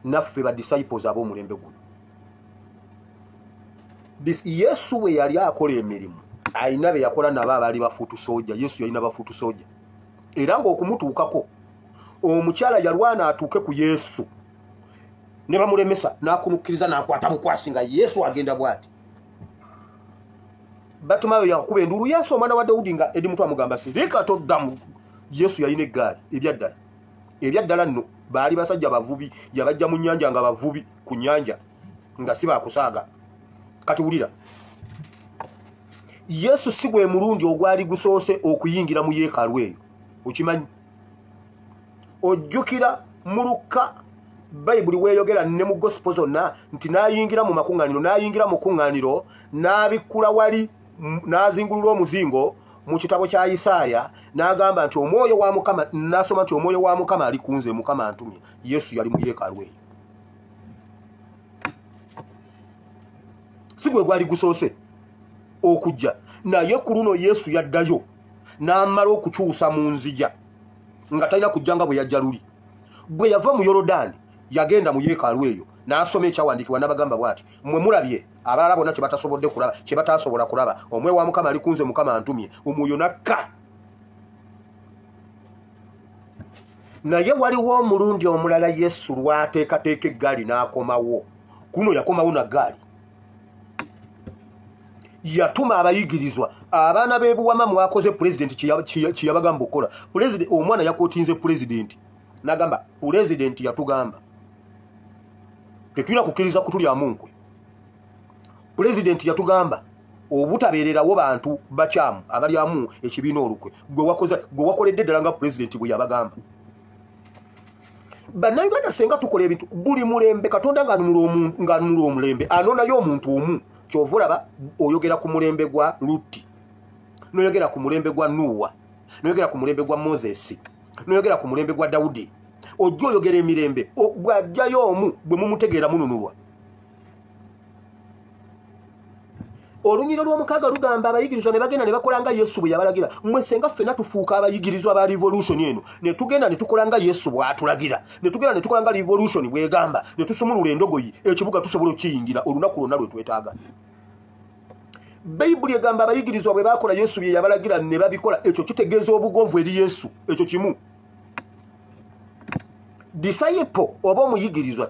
Speaker 1: naffe ba disciples ab'omulembe guno. Yesu bwe yali akola emirimu, ayina be yakola nabo abaali ba foot soldier. Yesu yalina ba foot soldier, era ng'okumutuukako, omukyala yalwana atuuke ku Yesu ne bamulemesa, n'akunukkiriza n'akwata bukwasi nga Yesu agenda bw'ati. Batumayo yakuba enduulu, "Yesu omwana wa Dawudi!" nga edi mutu amugamba, "Sirika, toddamu." Yesu yalina eggaali. Ebyaddala, ebyaddala nno baali basajja bavubi, yabajja mu nnyanja nga bavubi ku nnyanja, nga si bakusaaga. Kati wulira, Yesu si gwe mulundi ogwali gusoose okuyingira mu yeekaalu eyo. Okimanyi, ojjukira mu Lukka, Bayibuli weeyogera ne mu Gospel zonna nti n'ayingira mu makuŋŋaaniro, n'ayingira mu kuŋŋaaniro, n'abikkula wali, n'azingulula omuzingo mu kitabo kya Isaaya, n'agamba nti, "Omwoyo wa Mukama," n'asoma nti, "Omwoyo wa Mukama ali ku nze, Mukama antumye." Yesu yali mu yeekaalu eyo. Si gwe gwali gusoose okujja, naye ku luno Yesu yaddayo n'amala okukyusa mu nzija nga talina kujja nga bwe yajja luli. Bwe yava mu Yorodaani, yagenda mu yeekaalu eyo n'asoma ekyawandiikibwa, n'abagamba bw'ati, "Mmwe mulabye abalala bonna kye batasobodde kulaba, kye bataasobola kulaba. Omwoyo wa Mukama ali ku nze, Mukama antumye." Omwoyo nakka. Naye waliwo omulundi omulala Yesu lw'ateekateeka eggaali n'akomawo. Kuno yakomawo na ggaali. Yatuma abayigirizwa. Abaana b'ebuwama, mwakoze pulezidenti kye yabagamba okukola. Omwana yakootinze pulezidenti n'agamba, "Pulezidenti yatugamba tetulina kukkiriza kutulyamu nkwe. Pulezidenti yatugamba obutabeererawo bantu bakyamu abalyamu ekibiina olukwe. Gwe wakoledde ddala nga pulezidenti bwe yabagamba." Bannayuganda, senga tukola ebintu buli mulembe, Katonda ng'anunula omulembe anonayo omuntu omu. Kyova olaba oyogera ku mulembe gwa Lutti, noyogera ku mulembe gwa Nuuwa, noyogera ku mulembe gwa Mozesi, noyogera ku mulembe gwa Dawudi. Ojja oyogera emirembe, bw'ajjayo omu bwe mumutegeera mununulwa. Olunyiriri lw'omukaaga lugamba, abayigirizwa ne bagenda ne bakola nga Yesu bwe yabalagira. Mmwe senga ffenna tufuuka abayigirizwa ba revolution eno, ne tugenda ne tukola nga Yesu bw'atulagira, ne tugenda ne tukola nga revolution bw'egamba, ne tusumulula endogoyi, ekibuga tusobola okukiyingira olunaku lwonna lwe twetaaga. Bayibuli egamba abayigirizwa bwe baakola Yesu bye yabalagira ne babikola. Ekyo kitegeeza obugonvu eri Yesu. Ekyo kimu, disciple oba omuyigirizwa.